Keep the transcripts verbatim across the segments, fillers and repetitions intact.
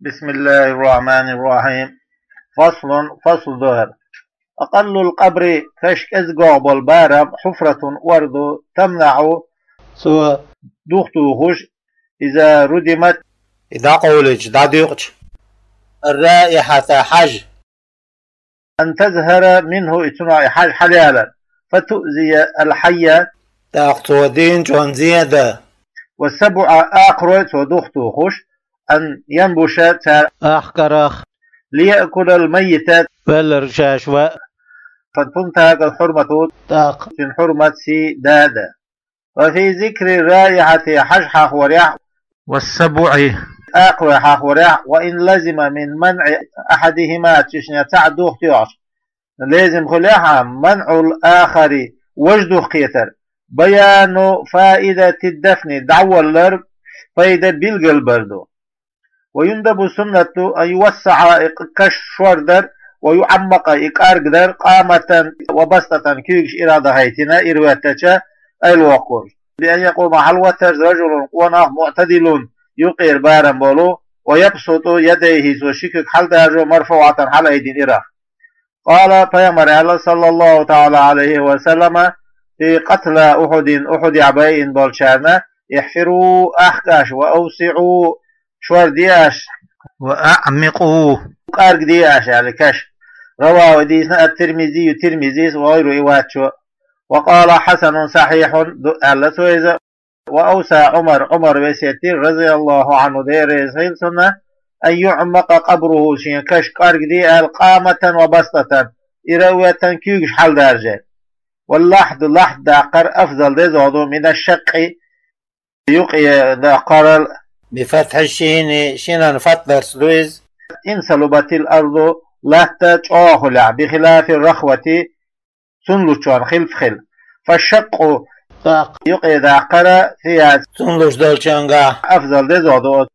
بسم الله الرحمن الرحيم. فصل، فصل ду хӀара. أقل القبر, каш кӀезигагӀа бола барам, حفرة, ор ду, تمنع, цо духтухуш, إذا ردمت, и дӀакъовлича, дӀадуькъуча, الرائحة, хьаж, أن تظهر منه, и цунах и хьаж хьалаялар, فتؤذي الحي, тӀаккха цо дийначунна зен дан, والسبع, акхарой цо духтухуш, أن ينبش, цар ахкарах, ليأكل الميت, веллар шаьш ваь, فتنتهك الحرمة, тӀаккха цуьнан хьурмат, сий, да дан. وفي ذكر الرائحة, хьаж хьахорехь, والسبع, акхарой хьахорехь, وإن لزم من منع أحدهما, цуьнан цхьаъ духтоьхча, лезим хуьлехь а, منع الآخر, важа духкхетар, بيان فائدة الدفن, дӀаваллар пайда билгалбар ду. ويندب, суннат ду, أن يوسع, и каш шордар, ويعمق, и кӀаргдар, قامة وبسطة, куьйгаш ира а дахийтина, ира хӀоьттача, айла воккхуш. بأن يقوم, хьалавоттарца, رجل, къонах, معتدل, юкъера барам болу, ويبسط يديه, цо ши куьг хьалдаржо, مرفوعة, хьалаайдина ирах. قال, пайхамара аьлла, صلى الله تعالى عليه وسلم, في قتلى أحد, Ухьудехь байина болчарна: احفروا, ахка аша, وأوسعوا, шорде аша, وأعمقوا, кӀаргде аша, аьлла, каш. رواه, дийцина, الترمذي, Тирмизис, وغيره, и вац шо. وقال حسن صحيح, ду аьлла цо иза. وأوصى عمر, Ӏумара весет дира, رضي الله عنه, Дела реза хила цунна, أن يعمق قبره, шен каш кӀаргде аьлла, قامة وبسطة, ира а хӀоьттина, куьйгаш хьалдаржа. واللحد, лахьд даккхар, أفضل, дезагӀа ду, من الشق, юкъе даккхарал, بفتح الشين, шинан фатхьдарца ду иза. إن صلبت الأرض, латта чӀогӀа хилахь, بخلاف الرخوة, цунлучунна хилаф хила. فالشق, тӀаккха юкъе даккхар, فيها, цунлуш долчуьнгахь, أفضل, дезагӀа ду.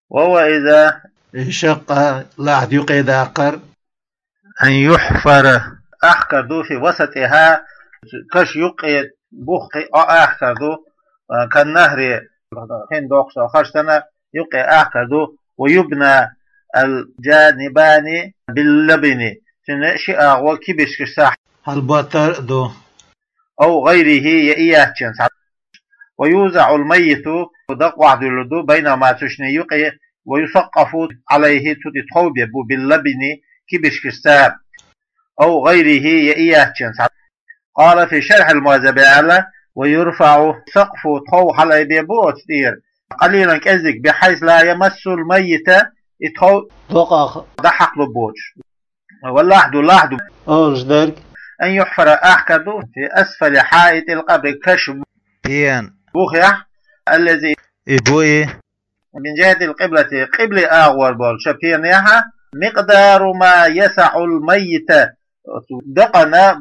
وهو إذا, и шакъ, лахьд юкъе даккхар, أن يحفر, ахкар ду, في وسطها, каш юкъе, бухкъе, а, ахкар ду, كالنهر, хин доккхуш долу харш санна, юкъе ахкар ду, ويبنى الجانبان باللبن, цуьнан ши агӀо кибирчкашца хьалаботтар а ду. أو غيره, я и яц цхьа. ويوضع الميت, дакъа охьадуьллур ду, بينهما, цу шинна юкъе, ويسقف عليه, цу тӀе тхов бе бу, باللبن, кибирчкашца. أو غيره, я и яц цхьа. قال في شرح المهذب аьлла: ويرفع سقف, тхов хьалаайбе бу оцу тӀера, قليلا, кӀеззиг, بحيث لا يمس الميت, и тхов докъах дӀахьакхалур боцуш. واللحد, лахьд, олуш дерг, أن يحفر, ахкар ду, في أسفل حائط القبر, каш пен бухехь, الذي, и бу и, من جهة القبلة, къибле агӀор болчу пенехьа, مقدار ما يسع الميت, дакъана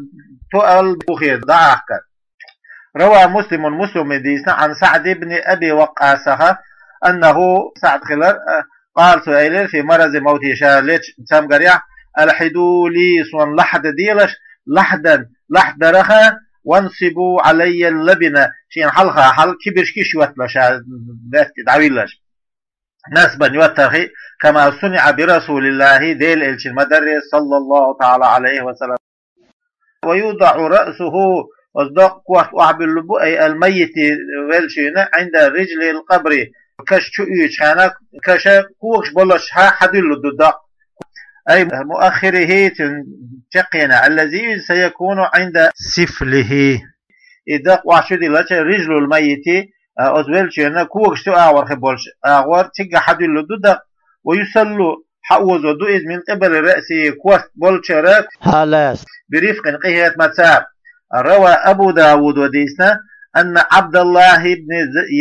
тоъал бухе дӀаахкар. روى مسلم, Муслима дийцина, عن سعد بن أبي وقاص, أنه, СаӀд хилар, قال, цо элира, في مرض موته, ша лечу цамгарехь: ألحدوا لي, суна лахьд делаш, لحدا, лахьд дараха, وانصبوا علي اللبن, шена хьалха хьал кибирчкаш йотталаш, ша баьтта дӀавиллалаш. نصبا, йоттархьа, كما صنع برسول الله, Делан элчанна ма-дарра, صلى الله تعالى عليه وسلم. ويوضع رأسه, оцу дакъа корта охьабуьллур бу, أي الميت, веллачуьнан, عند رجلي القبر, каш чу уьйчу хенахь, каша когаш боллушехь хьадуьллур ду дакъа. أي مؤخره, цуьнан чаккхенехь, الذي سيكون عند سفله. И дакъа охьа чу диллача, رجل الميت, а, оцу веллачуьнан когаш цу агӀор хи болчу агӀор, цигахь хьадуьллур ду дакъа, ويسل, хьаозо ду иза, من قبل رأسه, корта болчара, хьалаьцна, برفق, къинхетамца. روى أبو داود, дийцина, أن عبد الله بن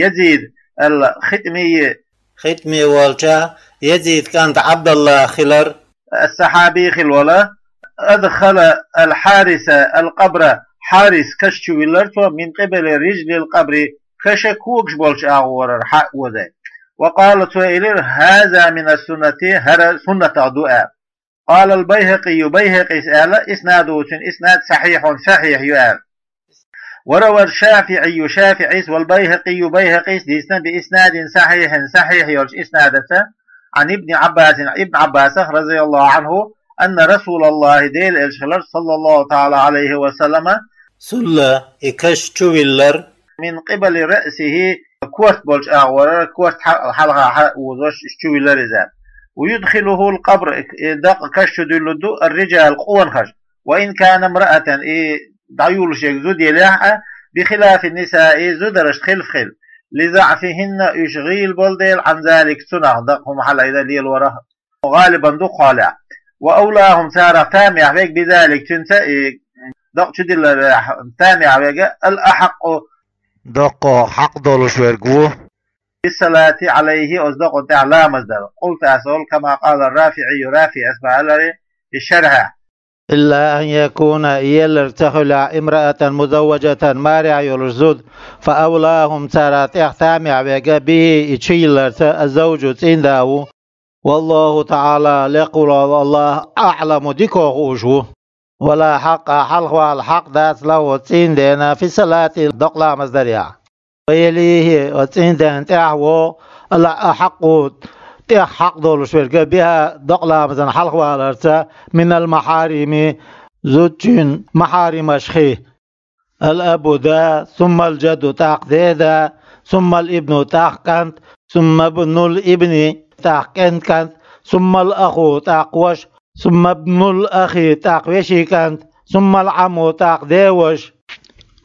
يزيد الخطمي, Хитми волча Язид кӀант Ӏабдалла хилар, الصحابي хила волу, أدخل الحارس القبر, Хьарис каш чу виллар цо, من قبل رجل القبر, каша когаш болчу агӀорара хьаоза. وقال, цо элира: هذا من السنة, хӀара суннатах ду, аьлла. قال البيهقي, Байхакъис аьлла, إسناده, цуьнан иснад, صحيح, сахьихь ю, аьлла. وروى الشافعي, ШафиӀис, والبيهقي, Байхакъис дийцина, بإسناد صحيح, сахьихь йолчу иснадаца, عن ابن عباس, Ибн Ӏаббасах, رضي الله عنه, أن رسول الله, Делан элча хилар, صلى الله تعالى عليه وسلم, سل, и каш чу виллар, من قبل رأسه, корта болчу агӀор, корта хьа-, хьалха хьа-, узош чу виллар иза. ويدخله القبر, и дакъа каш чу дуьллур ду, الرجال, къонахаша, وإن كان امرأة, и дӀаюллуш ерг зуда елехь а, بخلاف النساء, зударшна хилаф хила, لضعفهن, уьш гӀийла болу дела, عن ذلك, цунах, дакъа хӀума хьалаайда лелорах, гӀалибан дукха хьолехь. وأولاهم, царах тамехь верг, بذلك, цуьнца, и дакъа чу дилларехь тамехь верг, الأحق, доккха хьакъ долуш верг ву, بالصلاة عليه, оцу дакъана тӀехь ламаз дар. قلت, ас олу, كما قال الرافعي, РафиӀис баьхкира и шархьехь. إلا أن يكون, и елларг ца хуьлехь, امرأة مزوجة, марехь йолуш зуда, فأولاهم, царах тӀех тамехь верг, به, и чу йилларца, الزوج, цӀийнда ву. والله تعالى, лекха волу АллахӀ, أعلم, дика хууш ву. ولا حق, хьалхавала хьакъ дац, له, цӀийндена, في الصلاة, докъа ламаз дарехь. ويليه, оцу цӀийндена тӀехь ву, الأحق, тӀех хьакъ долуш верг, بها, докъа ламазан хьалхаваларца, من المحارم, зудчун махьаримашхий. الأب, да, ثم الجد, тӀаккха ден да, ثم الابن, тӀаккха кӀант, ثم ابن الابن, тӀаккха кӀентан кӀант, ثم الأخ, тӀаккха ваша, ثم ابن الأخ, тӀаккха вешин кӀант, ثم العم, тӀаккха ден ваша.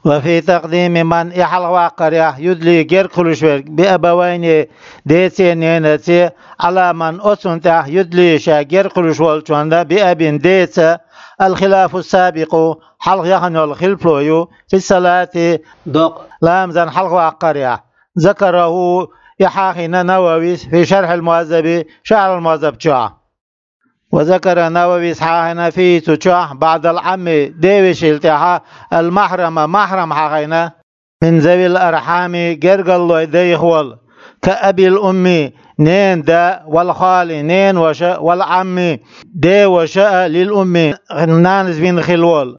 وفي تقديم من, и хьалхаваккхарехь, يدلي, герга хуьлуш верг, بأبوين, деца а ненаца а, على من, оцунна тӀехь, يدلي, ша герга хуьлуш волчунна, بأب, деца, الخلاف السابق, хьалха яхана йолу хилафо ю, في الصلاة, докъа ламазан хьалхаваккхарехь. ذكره, и хьахийна Нававис, في شرح المهذب, ШархӀ ал-МухӀаззаб чохь. وذكر, Нававис хьахийна, فيه, цу чохь, بعد العم, ден вешийла тӀаьхьа, المحرم, махьрам хьахийна, من ذوي الأرحام, гергарлойн дайх волу, كأب الأم, ненан да, والخال, ненан ваша, والعم, ден ваша а, للأم, нанас вина хилла волу.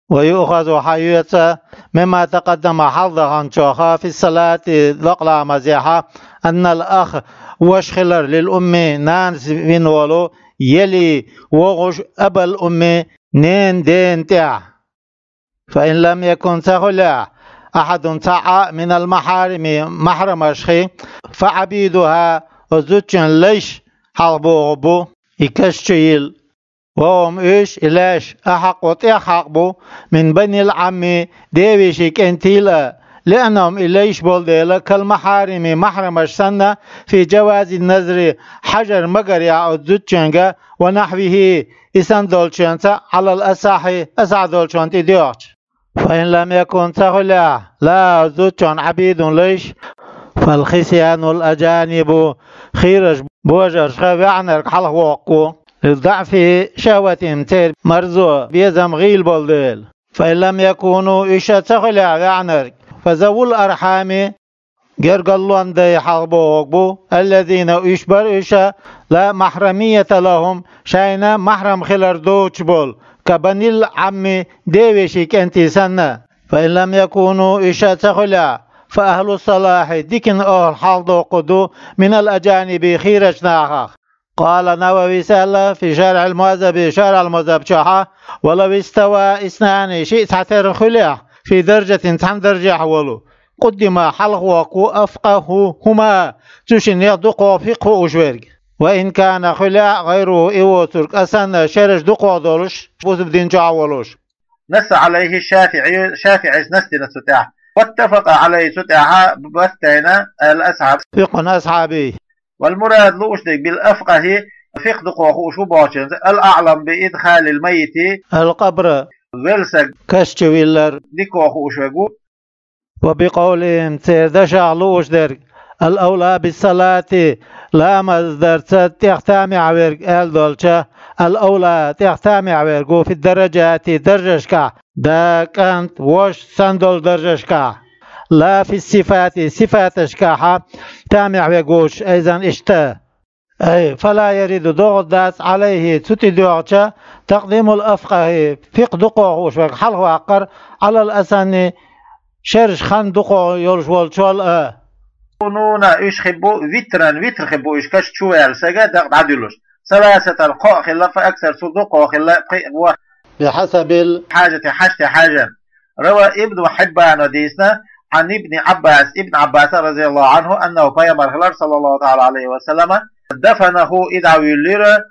ويؤخذ, хьаоьцу, مما تقدم, хьалха даханчохь, في الصلاة, докъа ламазехь, أن الأخ, ваша хилар, للأم, нанас вина волу, يلي, вогӀуш, أبا الأم, ненан дена тӀехь. فإن لم يكن, ца хуьлехь, أحد, цхьа а, من المحارم, махьрамашхий, فعبيدها, оцу зудчун лайш хьалха богӀур бу, и каш чу йилла. وهم, уьш, и лайш, أحق, тӀех хьакъ бу, من بني العم, ден вешин кӀентийла а, لأنهم, и лайш болу дела, كالمحارم, махьрамаш санна, في جواز النذر, хьажар магарехь оцу зудчуьнга, ونحوه, и санна долчуьнца, على الأصح, асахь долчунна тӀедоьгӀча. فإن لم يكن, ца хуьлехь, لها, оцу зудчунна, عبيد, лайш, فالخصيان الأجانب, хийрачу божаршка ваьӀнарг хьалхавоккху, لضعف شهوتهم, церан марзо, безам гӀийла болу дела. فإن لم يكونوا, уьш а ца хуьлехь ваьӀнарг, فذوو الأرحام, гергарлонан дай хьалха богӀург бу, الذين, уьш бара уьш, لا محرمية لهم, шайна махьрам хилар доцуш болу, كبني العم, ден вешин кӀентий санна. فإن لم يكونوا, уьш а ца хуьлехь, فأهل الصلاح, диканан охӀла хьалхадоккхур ду, من الأجانب, хийрачу нахах. قال النووي, аьлла, في شرح المهذب, ШархӀ ал-МухӀаззаб чохь, ولو استوى اثنان, шиъ цхьатерра хуьлехь, في درجة, цхьана даржехь волу, قدم, хьалхавоккху, أفقههما, цу шиннех дукхох фикъхӀ хууш верг. وإن كان, хуьлехь, غيره, и воцург, أسن, шераш дукхох долуш, бусалба дин чохь а волуш. نص عليه الشافعي, ШафиӀис насс дина цу тӀехь. واتفق عليه, цу тӀехь баттийна, الأصحاب, фикъхӀун асхьабий. والمراد, лууш дерг, بالأفقه, фикъхӀ дукхох хууш ву бохучуьнца, الأعلم بإدخال الميت, القبر, велла стаг каш чу виллар, дикох хууш верг ву. وبقولهم, церан дашах лууш дерг, الأولى بالصلاة, ламаз дарца тӀех тамехь верг, аьлла долча, الأولى, тӀех тамехь верг ву, في الدرجات, даржашкахь, да, кӀант, ваша санна долу даржашкахь, لا في الصفات, сифаташкахь тамехь верг волуш, أيضا, иштта. أي فلا يرد, догӀур дац, عليه, цу тӀедоьгӀча, تقديم الأفقه, фикъхӀ дукхох хууш верг хьалхаваккхар, على الأسن, шераш хан дукхох йолуш волчул а. يكونون уьш хир бу, وترا وتر хир бу уьш, каш чу ваьлла сага дакъа дӀадуьллуш. ثلاثة кхоъ хилла, فأكثر цул дукхагӀа хилла, пхиъ, ворхӀ. بحسب الحاجة хьаьшта хьажан. روى ابن حبان дийцина, عن ابن عباس Ибн Ӏаббаса رضي الله عنه أنه пайхамар хилар صلى الله تعالى عليه وسلم دفنه и дӀавуьллира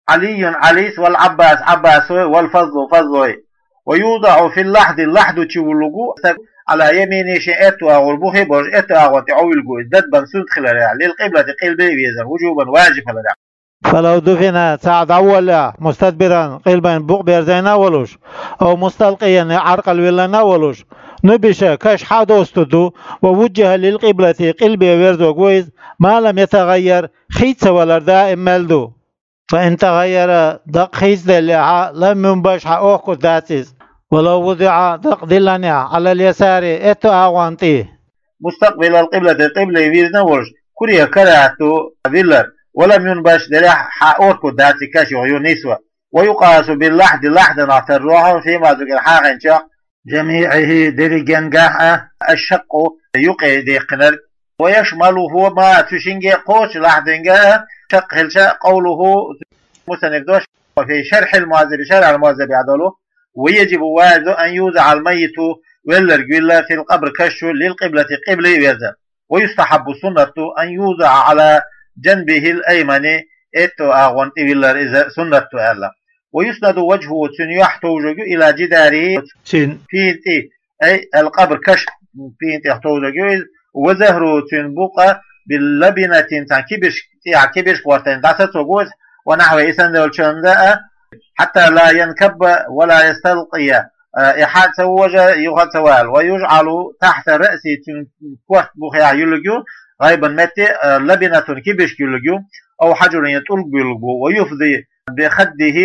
علي Ӏалис, والعباس Ӏаббасой, والفضل Фазлой. ويوضع في اللحد лахьда чу вуьллургву стаг, على يمينه шен аьтту агӀор бухе болаш, аьтту агӀон тӀа Ӏовуьллургву иза, ندبا суннат хиларах, للقبلة къилбе везар, وجوبا важиб хиларах. فلو دفن цхьаъ дӀаволлехь, مستدبرا къилбен букъ берзайна а волуш, أو مستلقيا е Ӏаркъал виллина а волуш, نبش каш хьа а достур ду, ووجه للقبلة къилбе верзоргва иза, ما لم يتغير хийца валар даим мел ду. فإن تغير дакъа хийцаделлехьа, لم ينبش хьаохкур дац иза. ولو وضع дакъа диллинехь, على اليسار аьтту агӀон тӀе, مستقبل القبلة къилбе вирзина а волуш, كره карахӀат ду виллар, ولم ينبش деллехь, хьаохкур дац и каш юха юха нийсван. ويقاس باللحد лахьданах таррохьа, فيما ذكر хьахинчех, جميعه дерригенгахь а, الشق юкъе даьккхинарг. ويشمله ما цу шинге, кхочу лахьданга а, شق хилча, قوله мусанниф дош, في شرح المهذب шархь ал-Мухьаззабехь долу, ويجب важиб ду, أن يوضع الميت велларг вилла, في القبر каш чу, للقبلة къилбе верза. ويستحب суннат ду, أن يوضع على جنبه الأيمن аьтту агӀон тӀе виллар иза суннат ду аьлла. ويسند وجهه цуьнан юьхь товжоргва, إلى جداره цуьнан пенна тӀе, أي القبر каш пенна тӀех товжоргва иза, وظهره цуьнан букъ а, بلبنة цхьана кибарш, тӀехьа кибарш гӀортайна дӀасацоргва иза, ونحوه и санна долчунна а, حتى لا ينكب ولا يستلقي, а, и хьа а ца вожа, юха а ца вала. ويجعل تحت رأسه цуьнан корта бухехь юьллургва, гӀайбан метте, а, لبنة кибарш юьллургва, أو حجر е тӀулг буьллургва. ويفضي بخده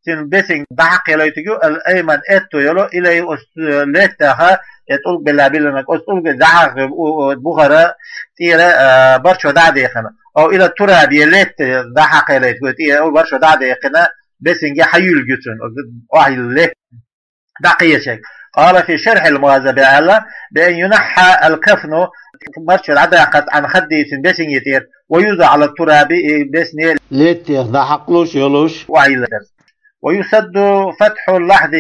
цуьнан бесенга дӀахьакхелайтаргва, الأيمن аьтту йолу, إليه оцу лаьттах, я тӀулг белла биллинарг, оцу тӀулга дӀахьакхе, у, у, бухара тӀера, а, барчо дӀа а дехкина. أو إلى التراب е лаьтта дӀахьакхелайтаргва тӀера, барчо дӀа а дехкина, бесенга хьаюьллургва цуьнан, оцу охьайилла лаьтта дӀакхечарг. قال في شرح المهذب аьлла, بأن ينحى الكفن марчо дӀадаккхарца, عن خده цуьнан бесенге тӀера, ويوضع على التراب и бесне лаьттах дӀахьакхалуш йолуш охьайилла дерг. ويسد فتح اللحد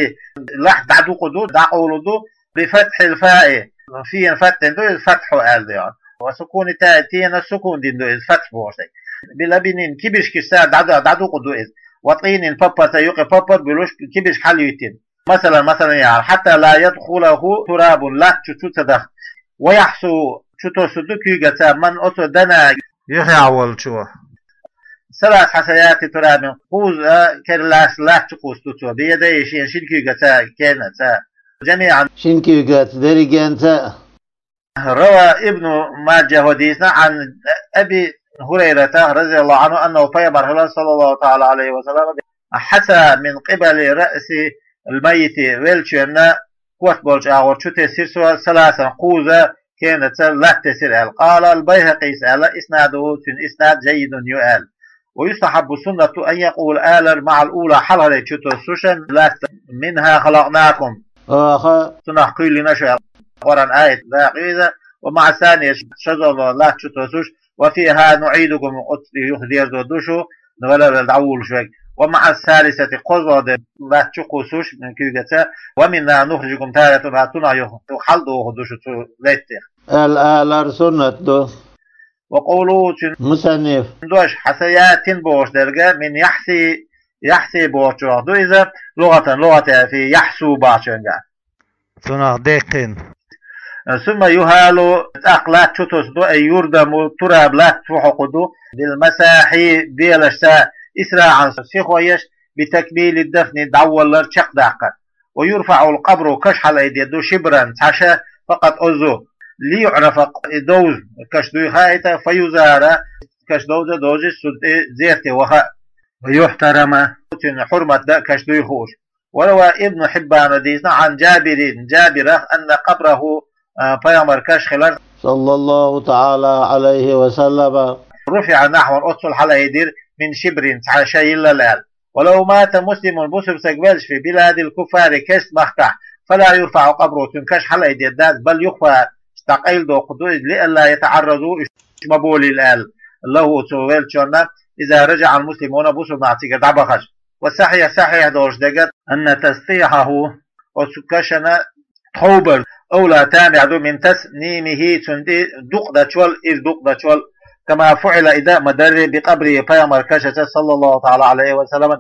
лахьд дӀадукъу ду, дӀакъовлу ду, بفتح الفاء фен фатхьина ду иза, фатхьу аьлла ду. وسكون التاء тенан сукун дина ду иза, фатхь бохург. بلبن кибаршкашца дӀаду-, дӀадукъу ду иза. وطين паппарца юкъе паппар буьллуш кибарш хьалйиттина. مثلا, масала яхьара, حتى لا يدخله تراب латта чу ца даха. ويحثو чу тосу ду куьйгаца, من оцо دنا юххехь волчо. ثلاث حثيات تراب кхузза керлас латта чу кхуссу цо, بيديه шен шина куьйгаца, кенаца, جميعا шина куьйгаца, дерригенца а. روى ابن ماجه дийцина, عن أبي هريرة رضي الله عنه أنه пайхамар хилар صلى الله تعالى عليه وسلم حثى من قبل رأس الميت веллачоьнна корта болчу агӀор чу тесира цо, ثلاثا кхузза, кенаца латта тесира аьлла. قال البيهقي аьлла, إسناده цуьнан иснад جيد ю аьлла. ويستحب суннат ду, أن يقول алар مع الأولى хьалхарчу чу тосуш латта, منها خلقناكم оха цунах кхоьллина шу аьлла. Къуръан аят дакъа ю иза, ومع الثانية шозлагӀа латта чу тосуш, وفيها نعيدكم оццу юха дерзор ду шу, вала вала дӀавуллуш верг. ومع الثالثة кхозлагӀа де латта чу кхуссуш куьйгаца, ومنها نخرجكم تارة أخرى цунах юха хьалдохур ду шу цу лаьттех аьлла алар суннат ду. وقوله цуьнан, мусанниф, дош حثيات бохуш дерг, من يحثي, يحثي бохучух ду иза, лугӀатан, лугӀатехь, في يحثو бахчуьнгахь цунах деккхина. ثم يهال тӀаккха латта чу тосу ду, أي يردم التراب латта чу хьокху ду, بالمساح белашца, إسراعا сихо еш, بتكميل الدفن дӀаволлар чекхдаккха. ويرفع القبر каш хьалаайдер ду, شبرا цхьа ша, فقط оцу, ليعرف и довза каш дуй хаийта, فيزار каш довза довза цу тӀе зерте ваха, ويحترم цуьнан хьурмат дан каш дуй хууш. وروى ابن حبان дийцина, عن جابر Жабирах, أن قبره а, пайхамар каш хилар, صلى الله تعالى عليه وسلم رفع نحوا оццул хьалаайдира, من شبر цхьа ша йиллал аьлла. ولو مات مسلم бусалба стаг велча, في بلاد الكفار керста махкахь, فلا يرفع قبره цуьнан каш хьалаайдер дац, بل يخفى дӀакъайладоккхур ду иза, لئلا يتعرضوا, уьш ма болийла аьлла, له, цу веллачунна, إذا رجع المسلمون, бусалба нах цигара дӀабахача. والصحيح, сахьихь долуш дерг, أن تسطيحه, оцу кашана тховбар, أولى, тамехь ду, من تسنيمه, цунна тӀе дукъ дачул, иза дукъ дачул, كما فعل, и дан ма дарра, بقبره, пайхамаран кашаца, صلى الله تعالى عليه وسلم,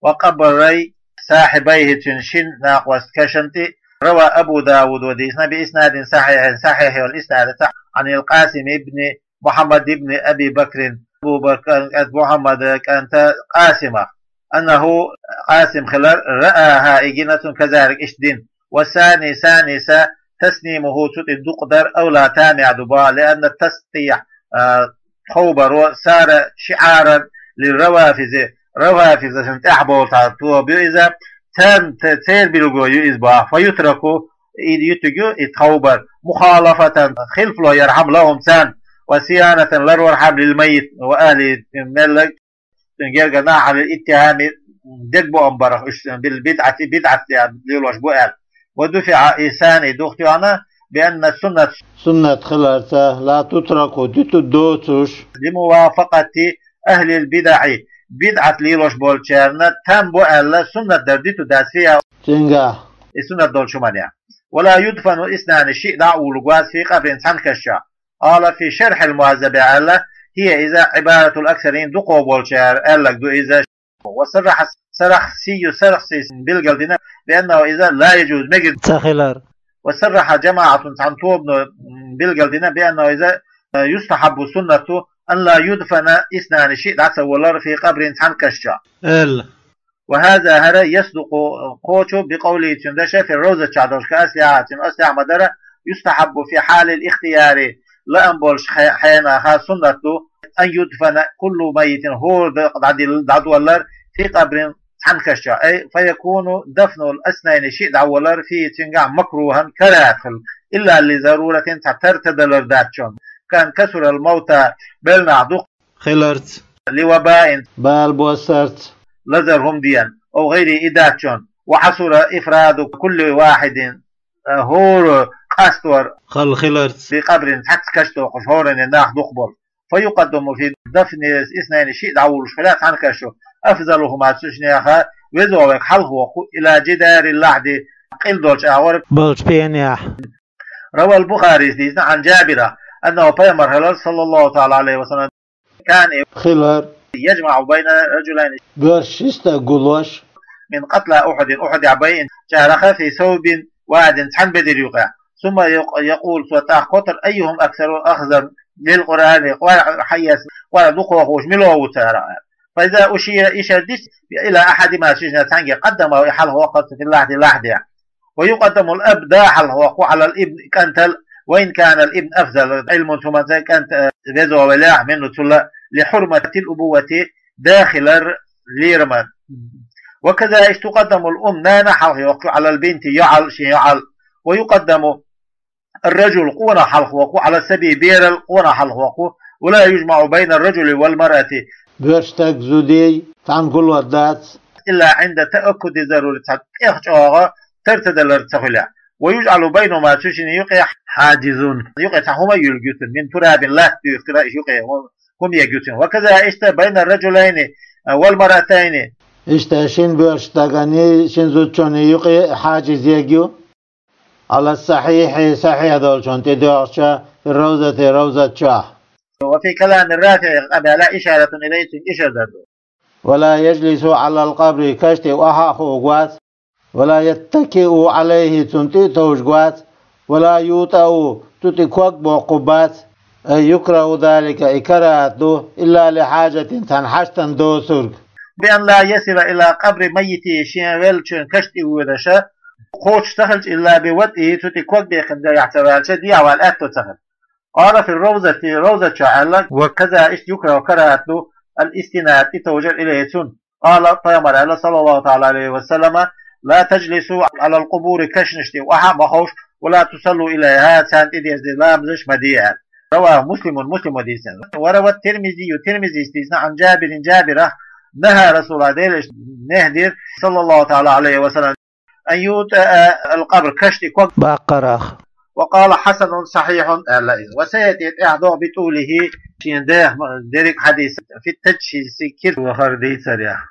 وقبري صاحبيه, цуьнан шина накъост кашана тӀе. روى أبو داود, дийцина, بإسناد صحيح, сахьихь йолу иснадца, عن القاسم بن محمد بن أبي بكر, Абу Бакр кӀант Мухьаммада кӀанта Къасимах, أنه, Къасим хилар, رآها, и гина цунна, كذلك, иштта дина. والثاني, саниса, تسنيمه, цу тӀе дукъ дар, أولى, тамехь ду боху, لأن التسطيح, а, тховбаро, صار شعارا للروافض, равафизашна тӀаьхьа болу цхьа тоба ю иза, царна, ц-, церан билгало ю иза боху, فيترك, и юьтуьйтур ю и тховбар, مخالفة, хилфало ярхьама, لهم, царна, وصيانة, ларвархьама, للميت وأهله, мелларг, цуьнан гергара нах, عن الاتهام, дегабоам барах уьш, بالبدعة, бидӀат лелош бу аьлла. ودفع, и саний духтоьхна, بأن السنة, суннат хиларца, لا تترك, дуьтур доцуш, لموافقة أهل البدع, бидӀат лелош болчарна там бу аьлла, суннат дар дуьтур дац, فيها, цуьнгахь, и суннат долчу хӀуманехь. ولا يدفن اثنان, шиъ дӀа а вуллург вац, في قبر, цхьана каш чохь. قال في شرح المهذب, аьлла, هي, иза, عبارة الأكثرين, дукхах болчара аьлларг ду иза. وصرح السرخسي, Сархсис билгалдина, بأنه, иза, لا يجوز, мегар ца хилар. وصرح جماعة, цхьана тобано билгалдина, بأنه, иза, يستحب, суннат ду, أن لا يدفن اثنان, шиъ дӀа ца вуллар, في قبر, цхьана каш чохь, аьлла. وهذا, хӀара, يصدق, кхочу, بقوله, цуьнан дешах, في الروضة чохь долуш, كأصلها, цуьнан аслехь ма-дарра, يستحب في حال الاختيار, лаам болуш хье-, хьенахь суннат ду, أن يدفن كل ميت, хӀора дакъа дӀадилла, дӀадоллар, في قبر, цхьана каш чохь, أي فيكون دفن الاثنين, шиъ дӀавуллар, فيه, цуьнгахь, مكروها, карахӀат хилла, إلا لضرورة, цхьа тара тадалар дац чунна, كأن كثر الموتى, белла нах дукха хиларца, لوباء, бала боссарца, лазар хӀума деана, أو غيره, и дац чунна, وعسر إفراد كل واحد, хӀора къастор, хала хиларца, بقبر, цхьацца каш доккхуш, хӀоранна нах дукха болу. فيقدم في دفن اثنين, шиъ дӀавуллуш хилахь цхьана каш чу, أفضلهما, цу шиннех везо верг хьалхавоккху, إلى جدار اللحد, къил долчу агӀор болчу пенехь. روى البخاري, дийцина, عن جابر, أنه, пайхамар хилар, صلى الله تعالى عليه وسلم, كان, хилар, يجمع بين رجلين, боьрша ши стаг гуллуш, من قتلى أحد, Ухьудехь байинчарах, في ثوب واحد, цхьана бедар юкъехь. ثم يق-, يقول, цо тӀаккха хоттур: أيهم أكثر أخذا للقرآن, Къуръан хьаэцна, Къуръан дукхах хууш мила ву царех? فإذا أشير, ишар дича, إلى أحدهما, шайна цхьаьнгге, قدمه, и хьалхавоккхур цо, في اللحد, лахьдехь. ويقدم الأب, да хьалхавоккху, على الابن, кӀантал, وإن كان الابن أفضل علما, хӀуманца кӀант, э, везо велахь, منه, цул, لحرمة الأبوة, да хилар лерама. وكذا, иштта, تقدم الأم, нана хьалхайоккху, على البنت, йоӀал, шен йоӀал. ويقدم الرجل, къонах хьалхавоккху, على الصبي, берал, къонах хьалхавоккху. ولا يجمع بين الرجل والمرأة, боьрша стаг, зудий цхьаьна гулор дац, إلا عند تأكد الضرورة, цхьа тӀех чӀогӀа тара ца далар ца хуьлахь. ويجعل بينهما, цу шинна юкъе, حاجز, юкъе цхьа хӀума а юьллуш ю цуьнан, من تراب, латта дуьйхкира, юкъе хӀу-, хӀума ергья цуьнан. وكذا, иштта, بين الرجلين والمرأتين, иштта шина боьрша стагана, шина зудчунна юкъе хьаджиз ергья. على الصحيح, сахьихь долчунна тӀедоьгӀча, في الروضة, ровзат чохь. وفي كلام الرافعي, къамелехь, إشارة إليه, цуьнга ишар дар ду. ولا يجلس على القبر, каш тӀе охьа а хууш вац. ولا يتكئ عليه, цунна тӀе а товжаш вац. ولا يوطأ, цу тӀе ког боккхуш бац. أي يكره ذلك, и карахӀат ду, إلا لحاجة, цхьана хьаштана доцург. بأن لا يصل إلى قبر ميته, шен веллачун каш тӀе воьдуш, кхочуш ца хилча, إلا بوطئه, цу тӀе ког бекхина дагахь ца ваьлча, дехьавала аьтто ца хилча. قال في الروضة, ровзат чохь аьлла, وكذا, иштта, يكره, карахӀат ду, الاستناد, тӀетовжар, إليه, цунна. قال, пайхамар аьлла, صلى الله تعالى عليه وسلم: لا تجلسوا على القبور, кашнаш тӀе охьа а ма ховша, ولا تصلوا إليها, царна тӀе деза ламазаш ма де аьлла. رواه مسلم, Муслима дийцина. وروى الترمذي, Тирмизис дийцина, عن جابر, Джабирах, نهى رسول الله, Делан Элчано нехь дира, صلى الله تعالى عليه وسلم, أن يوطأ القبر, каш тӀе ког баккхарах. وقال حسن صحيح، аьлла иза. وسيأتي, тӀаьхьа догӀу, بطوله, шен дерриг хьадис, في التجهيز, кира вахар дийцарехь.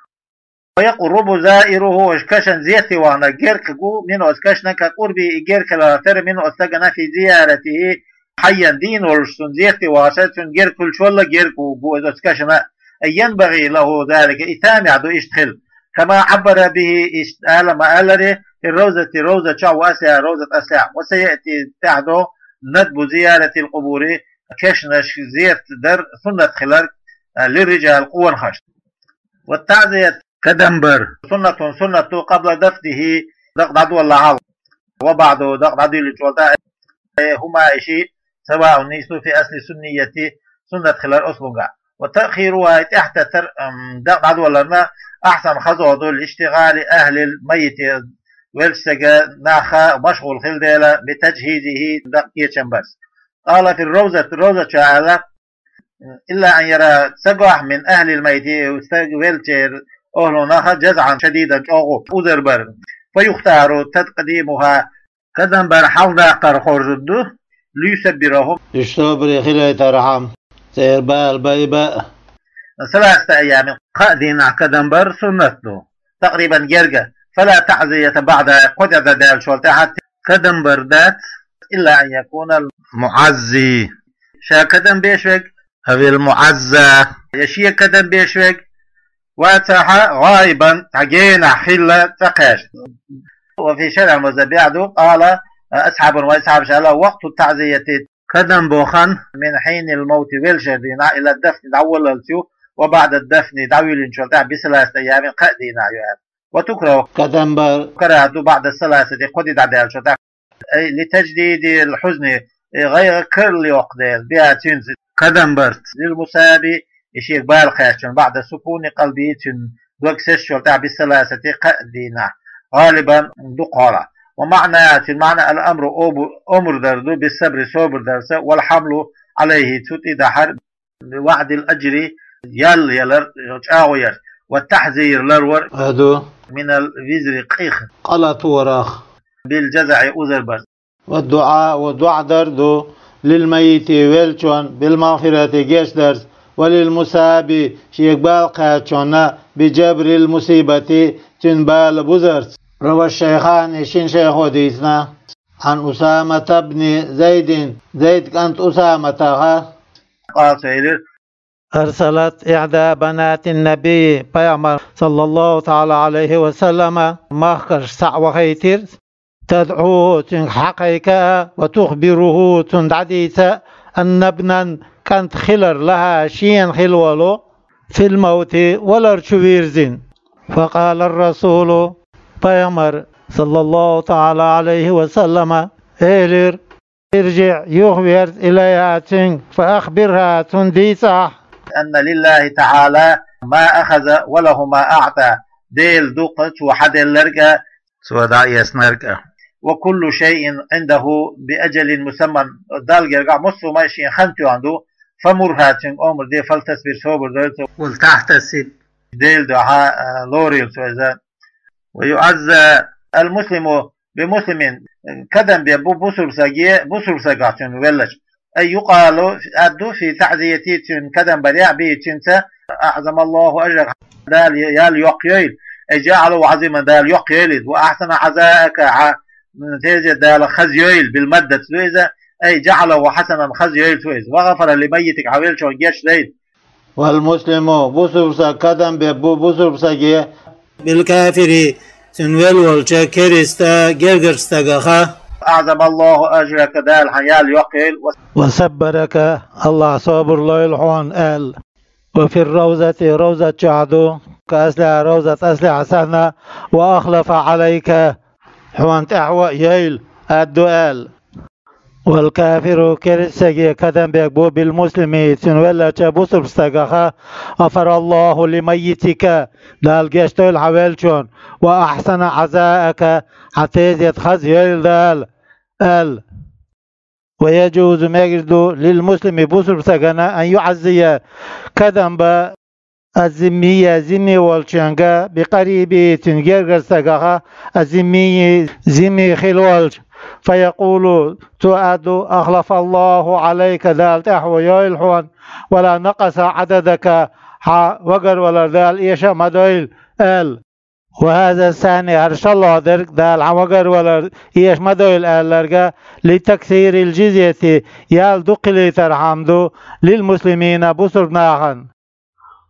ويقرب زائره, оцу кашан зерте ваханарг герга гу, منه, оцу кашан, كقربه, и герга хиларх тера, منه, оцу стагана, في زيارته حيا, дийна волуш цунна зерте вахча, цуьнан герга хуьлучул а герга ву, гу иза оцу кашана. أي ينبغي له ذلك, и тамехь ду иштта хила. كما عبر به, иштта ала ма-аллара, في الروضة, ровза чохь, وأصلها, ровзат аслехь. وسيأتي, тӀаьхьа догӀу, ندب زيارة القبور, кешнаш зерт дар суннат хилар, а, للرجال, къонахашна. والتعزية, кадам бар, سنة, суннат ду, قبل دفنه, дакъа дӀадоллахь хьалха, وبعده, дакъа дӀадуьйлинчул тӀаьхьа, هما, и шиъ, سواء, нийса ду, في الأصل السنية, суннат хилар оцу лунгахь. وتأخيرها, и тӀаьхьататтар, ам, дакъа дӀадолларна, أحسن, хазо ду, لاشتغال أهل الميت, веллачу стеган нах машгӀул хила дела, بتجهيزه, дакъа кечам барца. قال في الروضة, ровза чохь аьлла: إلا أن يرى, ца гохь, من أهل الميت, стаг веллачеран охӀлунах, جزعا شديدا, чӀогӀа узар бар. فيختار تقديمها, кадам бар хьалхадаккхар хоржур ду, ليصبرهم, уьш собаре хилийтархьама, церан бала байбан а. ثلاثة أيام, кхаа дийнахь кадам бар суннат ду, تقريبا, герга. فلا تعزية بعدها, кхо де дӀадаьллачул тӀаьхьа кадам бар дац, إلا أن يكون المعزي, ша кадам беш верг, أو المعزى, я шега кадам беш верг вацахь, غائبا, цхьа генахь хилла, цӀа кхаьчна. وفي شرح المذهب بعد قال أصحاب, вайн асхьабаша аьлла: وقت التعزية, кадам бо хан, من حين الموت, веллачеран дийнахь, إلى الدفن, дӀаволлалц ю, وبعد الدفن, дӀавуьйлинчул тӀаьхьа, بثلاثة أيام, кхаа дийнахь ю аьлла. وتكره, кадам бар, карахӀат ду, بعد الثلاثة, кхо де дӀадаьллачул тӀаьхьа, أي لتجديد الحزن, э, гӀайгӀа карла йоккху дела, بها, цуьнца, кадам барца, للمصاب, и шега бала кхаьчначунна, بعد سكون قلبه, цуьнан дог сецначул тӀаьхьа, بالثلاثة, кхаа дийнахь, غالبا, дукха хьолахь. ومعناها, цуьнан маьӀна, الأمر, обу-, омра дар ду, بالصبر, собар дарца, والحمل عليه, цу тӀе дахьар, بوعد الأجر, ял ялар, чӀагӀо яр, والتحذير, ларвар, а ду, من الوزر, къих, къа латварах, بالجزع, узар барца. والدعاء, доӀа дар ду, للميت, веллачунна, بالمغفرة, гечдарца, وللمصاب, шега бала кхаьчначунна, بجبر المصيبة, цуьнан бала бузарца. روى الشيخان, шина шайхо дийцина, عن أسامة بن زيد, Зайд кӀант Усаматах, قال, цо элира: أرسلت إحدى بنات النبي, пайхамар, صلى الله تعالى عليه وسلم, махкаршка цхьаъ вахийтира, تدعوه, цуьнга хьакхайкха а, وتخبره, цунна дӀадийца а, أن ابنا, кӀант хилар, لها, шена хилла волу, في الموت, валар чу вирзина. فقال الرسول, пайхамар, صلى الله تعالى عليه وسلم, элира: ارجع, юхаверза, إليها, цуьнга, فأخبرها, цунна дийцахь, أن لله تعالى ما أخذ وله ما أعطى, Делан ду-кх цо хьаделларг а, цо дӀаэцнарг а. وكل شيء عنده بأجل مسمى, Далла гергахь массо а шен хан тоьхна ду, فمرها, цуьнга омра де, فلتصبر, собар дойла цо, ولتحتسب, Делан дуьхьа, а, лорийла цо иза. ويعزى المسلم بمسلم, кадам бе бу бусурба стаге, бусурба стагах, цуьнан веллача. أي يقال, аьлла ду, في تعزيته, цуьнан кадам барехь, به, цуьнца, أعظم الله أجرك, Дала ял йоккха йойла, أي جعله عظيما, Дала йоккха йойла иза, وأحسن عزاءك, хьан тезет Дала хаза йойла, بالمدة ду иза, أي جعله حسنا, хаза йойла цо иза, وغفر لميتك, хьан веллачунна гечдойла. والمسلم, бусурба стаг, кадам бе бу бусурба стаге, بالكافر, цуьнан велла волча керста гергарчу стагах, أعظم الله أجرك, Дала хьан ял йоккха йойла, وصبرك, АллахӀа собар лойла хьуна, аьлла. وفي الروضة, ровзат чохь ду, كأصلها, ровзат аслехь санна, وأخلف عليك, хьуна тӀаьхьо а йойла, аьлла ду, аьлла. والكافر, керста стаге кадам бе бу, بالمسلم, цуьнан веллача бусурба стагах, غفر الله لميتك, Дала гечдойла хьан веллачунна, وأحسن عزاءك, хьан тезет хаза йойла Дала, аьлла. ويجوز, мегар ду, للمسلم, бусурба стагана, أن يعزي, кадам бан, الذمي, зимми волчуьнга, بقريبه, цуьнан гергара стагах, الذمي, зимми хилла волчу, فيقول, цо аьлла: «أخلف الله عليك, Дала тӀаьхьо йойла хьона, ولا نقص عددك, хьа вагарвалар Дала эша а ма дойла», аьлла. وهذا الثاني, хӀара шоллагӀа дерг, Дала хьа вагарвалар эша ма дойла аьлларг, لتكثير الجزية, ял дукха хилийтархьама ду, للمسلمين, бусалба нахана.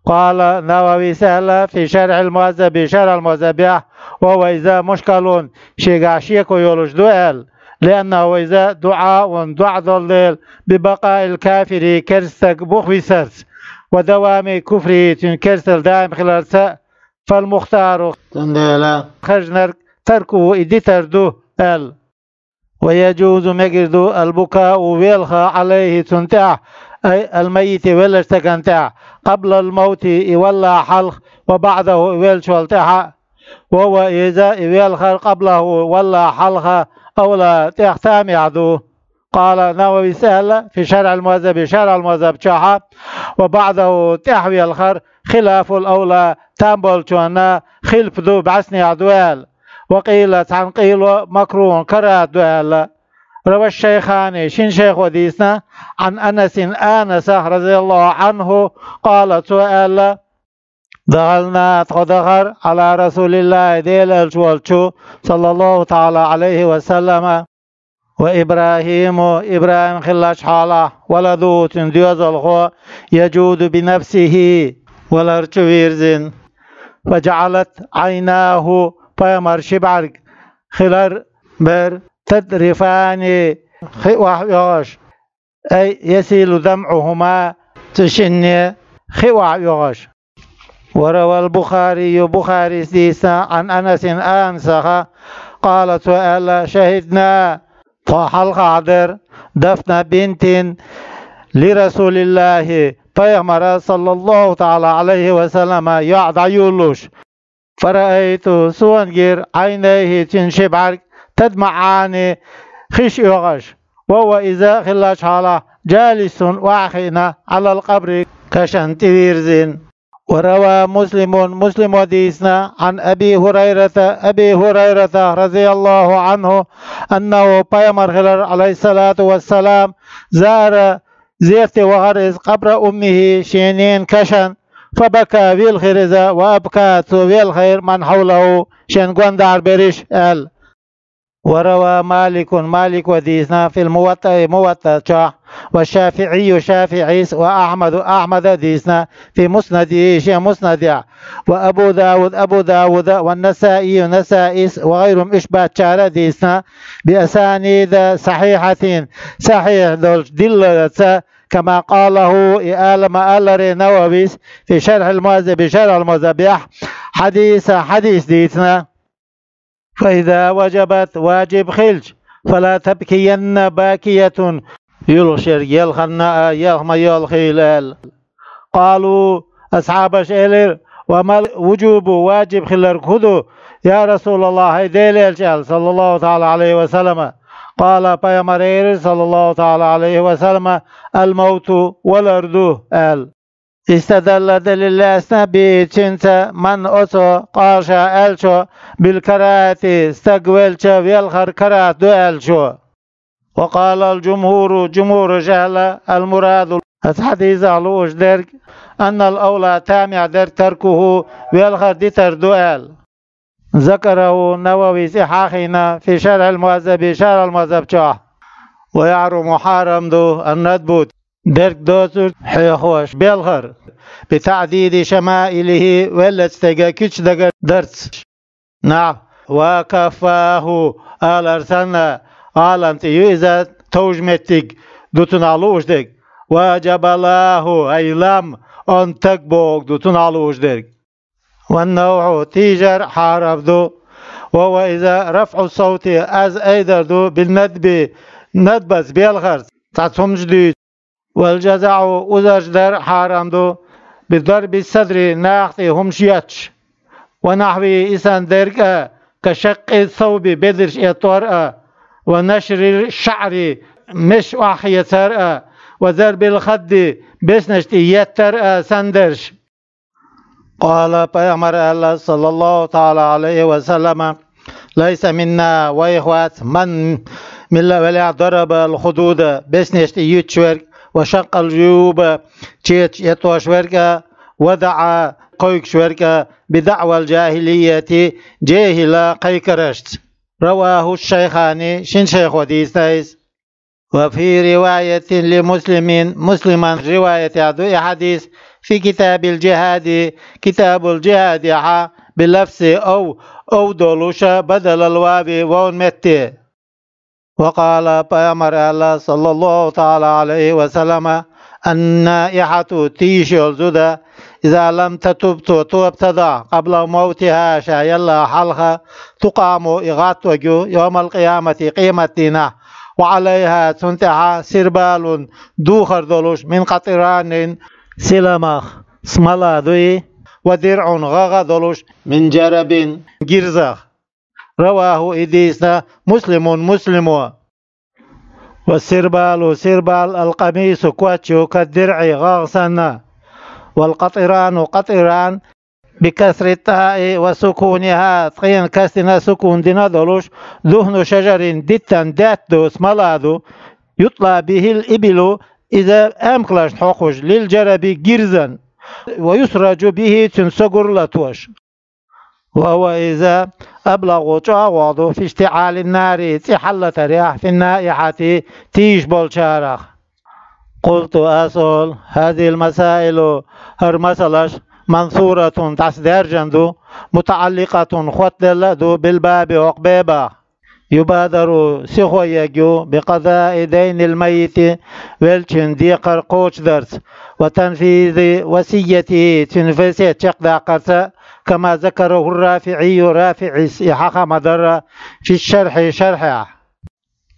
قال النووي, аьлла, في شرح المهذب, Шархь ал-МухӀаззабехь, وهو إذا مشكل, шегахь шеко йолуш ду аьлла, لأنه إذا, дуӀа, дуӀа долу дела, ببقاء الكافر, керста стаг бух висарца, ودوام كفره, цуьнан керсталла даим хиларца, فالمختار, цундела хержинарг, تركه, и дитар ду аьлла. ويجوز, мегар ду, البكاء, велха, عليه, цунна тӀехь, أي الميت, веллачу стагана тӀехь, قبل الموت, и валлалц хьалха, وبعده, и веллачул тӀаьхьа, وهو, иза, и велхар, قبله, валлалц хьалха, أولى, тӀех тамехь ду. قال النووي, аьлла, في شرح المهذب, Шархь ал-МухӀаззаб чохь, وبعده, тӀехь велхар, خلاف الأولى, там болчунна хилаф ду, бӀаьснехь ду аьлла. وقيل, цхьана къийла, مكروه, карахӀат ду аьлла. روى الشيخان, шина шайхо дийцина, عن أنس, Анасах, رضي الله عنه, قال, цо аьлла: دخلنا, тхо дахара, على رسول الله, Делан Элча волчу, صلى الله تعالى عليه وسلم, وإبراهيم, ИбрахӀим хиллачу хьолахь, ولده, цуьнан доьзалхо, يجود بنفسه, валар чу вирзина. فجعلت عيناه, пайхамаран ши бӀаьрг хилар бер, تذرفان, хи охьаоьхуш, أي يسيل دمعهما, цу шинне хи охьаоьхуш. وروى البخاري, Бухарис дийцина, عن أنس, Анасах, قال, цо аьлла: شهدنا, тхо хьалхахь дара, دفن بنت لرسول الله, пайхамара, صلى الله تعالى عليه وسلم, йоӀ дӀаюьллуш. فرأيت, суна гира, عينيه, цуьнан ши бӀаьрг, تدمعان, хиш оьхуш, وهو, иза хиллачу хьолахь, جالس, охьахиъна, على القبر, кашана тӀевирзина. وروى مسلم, Муслимо дийцина, عن أبي هريرة, Аби ХӀурайрата, رضي الله عنه, أنه, пайхамар хилар, عليه الصلاة والسلام, زار, зерате вахара иза, قبر أمه, шен ненан кашана, فبكى, велхира иза, وأبكى, цо велхийра, من حوله, шен гондахьара берриш, аьлла. وروى مالك, Малико дийцина, في الموطأ, МуваттӀа чохь, والشافعي, ШафиӀис, وأحمد, Ахьмада дийцина, في مسنده, шен Муснадехь, وأبو داود, Абу Дауда, والنسائي, Насаис, وغيرهم, уьш баьччара а дийцина, بأسانيد صحيحة, сахьихь долчу диллалца, كما قاله, и ала ма-аллара Нававис, في شرح المهذب, Шархь ал-МухӀаззабехь, хьадиса, хьадис дийцина. فإذا وجبت, ваджиб хилча, فلا تبكين باكية, юьлхуш ерг елханна а елха ма йолхийла, аьлла. قالوا, асхьабаша элира: وما الوجوب, ваджиб хиларг хӀун ду, يا رسول الله, хӀай Делан Элча, аьлла, صلى الله تعالى عليه وسلم. قال, пайхамара элира, صلى الله تعالى عليه وسلم: الموت, валар ду, аьлла. استدل, далил лаьцна, به, цуьнца, من, оцо, قال, ша аьллачо, بالكراهة, стаг велча велхар карахӀат ду аьллачо. وقال الجمهور, жумхӀураша аьлла: المراد, оцу хьадисах лууш дерг, أن الأولى, тамехь дерг, تركه, велхар дитар ду аьлла. ذكره, Нававис и хьахийна, في شرح المهذب, Шархь ал-МухӀаззаб чохь. ويحرم, хьарам ду, الندب, дерг доцург хьоьхуш, белхар, بتعديد شمائله, веллачу стеган куьчдагар дарца. Нах, وكفاه, алар санна, гӀалам тӀе ю иза, товжа меттиг ду цунах лууш дерг. وجبلاه, أي لم, он таг бохург ду цунах лууш дерг. والنوح, тийжар хьарам ду. وهو иза رفع الصوت, аз айдар ду, بالندب, надбаца, белхарца, цхьацца хӀуманаш дуьйцуш. والجزع, узарш дар хьарам ду, بضرب الصدر, накха тӀе хӀуманаш етташ. ونحوه, и санна дерг а, كشق الثوب, бедарш эттор а, ونشر الشعر, меш охьахецар а, وضرب الخد, беснаш тӀе еттар а санна дерш. قال, пайхамара аьлла, صلى الله تعالى عليه وسلم: ليس منا, вайх вац, من, милла велахь, ضرب الخدود, беснеш тӀе юьтуш верг, وشق الجيوب, чечаш эттӀош верг а, ودعا, кхойкаш верг а, بدعوى الجاهلية, жехӀила кхайкарашца. رواه الشيخان, шин шайхо дийцина иза. وفي رواية لمسلم, Муслима риваятехь ду и хьадис, في كتاب الجهاد, китабул-жихӀадехьа, بلفظ أو, أو долуш, بدل الواو, вовн метте. وقال, пайхамара аьлла, صلى الله تعالى عليه وسلم: النائحة, тийша йолу зуда, إذا لم تتب, цо тоба ца дахь, قبل موتها, ша елла хьалха, تقام, и гӀаттаварг ю, يوم القيامة, къематдийнахь, وعليها, цунна тӀехь, سربال, духар долуш, من قطران, силамах, смола ду и, ودرع, гӀагӀ а долуш, من جرب, гирзах. رواه, и дийцина, مسلم, Муслимо. والسربال, сирбал, القميص, коч ю, كالدرع, гӀагӀ санна. والقطران, قطران, بكسر الطاء وسكونها, ткъен кастина, сукун дина долуш, دهن شجر, диттан даьтта ду, смола ду, يطلى به الإبل, иза амкалшна хьокхуш, للجرب, гирзан, ويسرج به, цуьнан согур латош. وهو, иза, أبلغ, чӀогӀа вогӀу ду, في اشتعال النار, цӀе хьаллатарехь, في النائحة, тийша болчарах. قلت, ас олу: هذه المسائل, хӀара масалаш, منثورة, дӀасадаьржина ду, متعلقة, хоттаделла а ду, بالباب, хӀокху бебах. يبادر, сихо ергю, بقضاء دين الميت, веллачун декхар кхочушдарца, وتنفيذ وصيته, цуьнан весет чекхдаккхарца, كما ذكره الرافعي, РафиӀис и хьаха ма-дарра, في الشرح, шархьехь.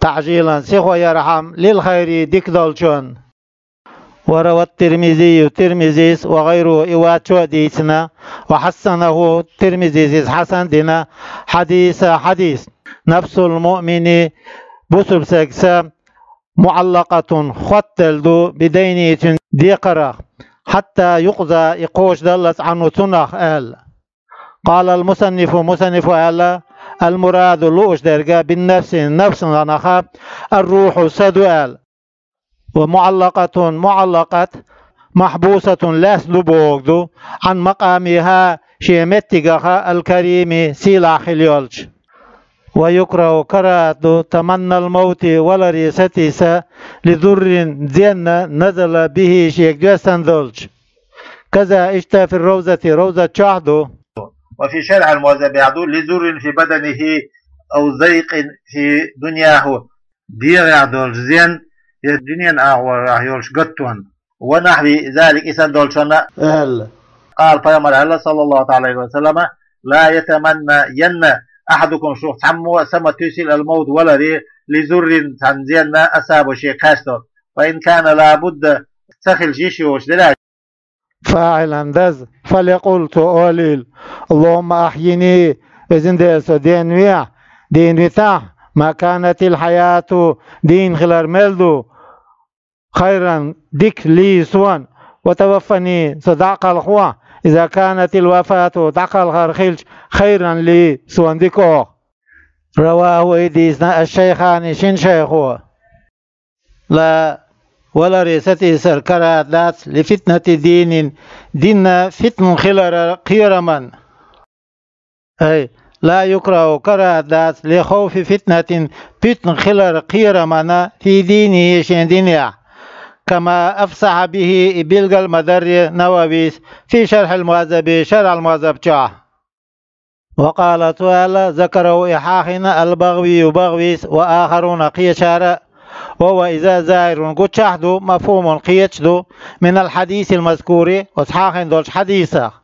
تعجيلا, сихо ярхьама, للخير, дика долчунна. وروى الترمذي, Тирмизис, وغيره, и ваьчча а дийцина, وحسنه, Тирмизис иза хьасан а дина, حديث, хьадис: نفس المؤمن, бусалба стеган са, معلقة, хоттаделла ду, بدينه, цуьнан декхарах, حتى يقضى, и кхочушдаллалц, عنه, цунах, аьлла. قال المصنف, мусаннифо аьлла: المراد, лууш дерг, بالنفس, нафсан гӀанах, الروح, са ду аьлла. ومعلقة, معلقة, محبوسة, лаьцна ду бохург ду, عن مقامها, шен меттигах, الكريم, сийлахь хила йолчу. ويكره, карахӀат ду, تمني الموت, валаре сатийса, لضر, зенна, نزل به, шега доьссина долчу. كذا, иштта, في الروضة, Ровзат чохь а ду. وفي شرح المهذب а ду: لضر في بدنه أو ضيق في دنياه, дегӀехь долчу зен, я дуьненан агӀорахь йолчу гатонна, ونحو ذلك, и санна долчунна, аьлла. قال, пайхамара аьлла, صلى الله تعالى عليه وسلم: لا يتمنين أحدكم, шух цхьаммо а са ма туьйсийла, الموت, валаре, لضر, цхьана зенна, أصابه, шега кхаьчна долу, فإن كان لا بد, ца хилча йиш йоцуш делахь, فاعلا, даза, فليقل, цо олийла: اللهم أحيني, везан Дела, со денвехь, дийна витахь, ما كانت الحياة, дийна хилар мел ду, خيرا, дика, لي, суна, وتوفني, со дӀакхалхавахь, إذا كانت الوفاة, дӀакхалхар хилча, خيرا لي, суна дика оха. رواه, и дийцина, الشيخان, шин шайхо. لا, валаре сатийсар карахӀат дац, لفتنة دين, динна фитна хиларан кхерамна. أي لا يكره, карахӀат дац, لخوف فتنة, фитна хиларан кхерамна, في دينه, шен динехь. كما أفصح به, и билгал а ма-дарра Нававис, في شرح المهذب, Шархьул-Мухьаззаб чохь. وقال, цо аьлла, ذكره, и хьахийна, البغوي, БагӀвис, وآخرون, кхечара а, وهو, иза, ظاهر, гучахь а ду, مفهوم, кхеташ а ду, من الحديث المذكور, оцу хьахийна долчу хьадисах.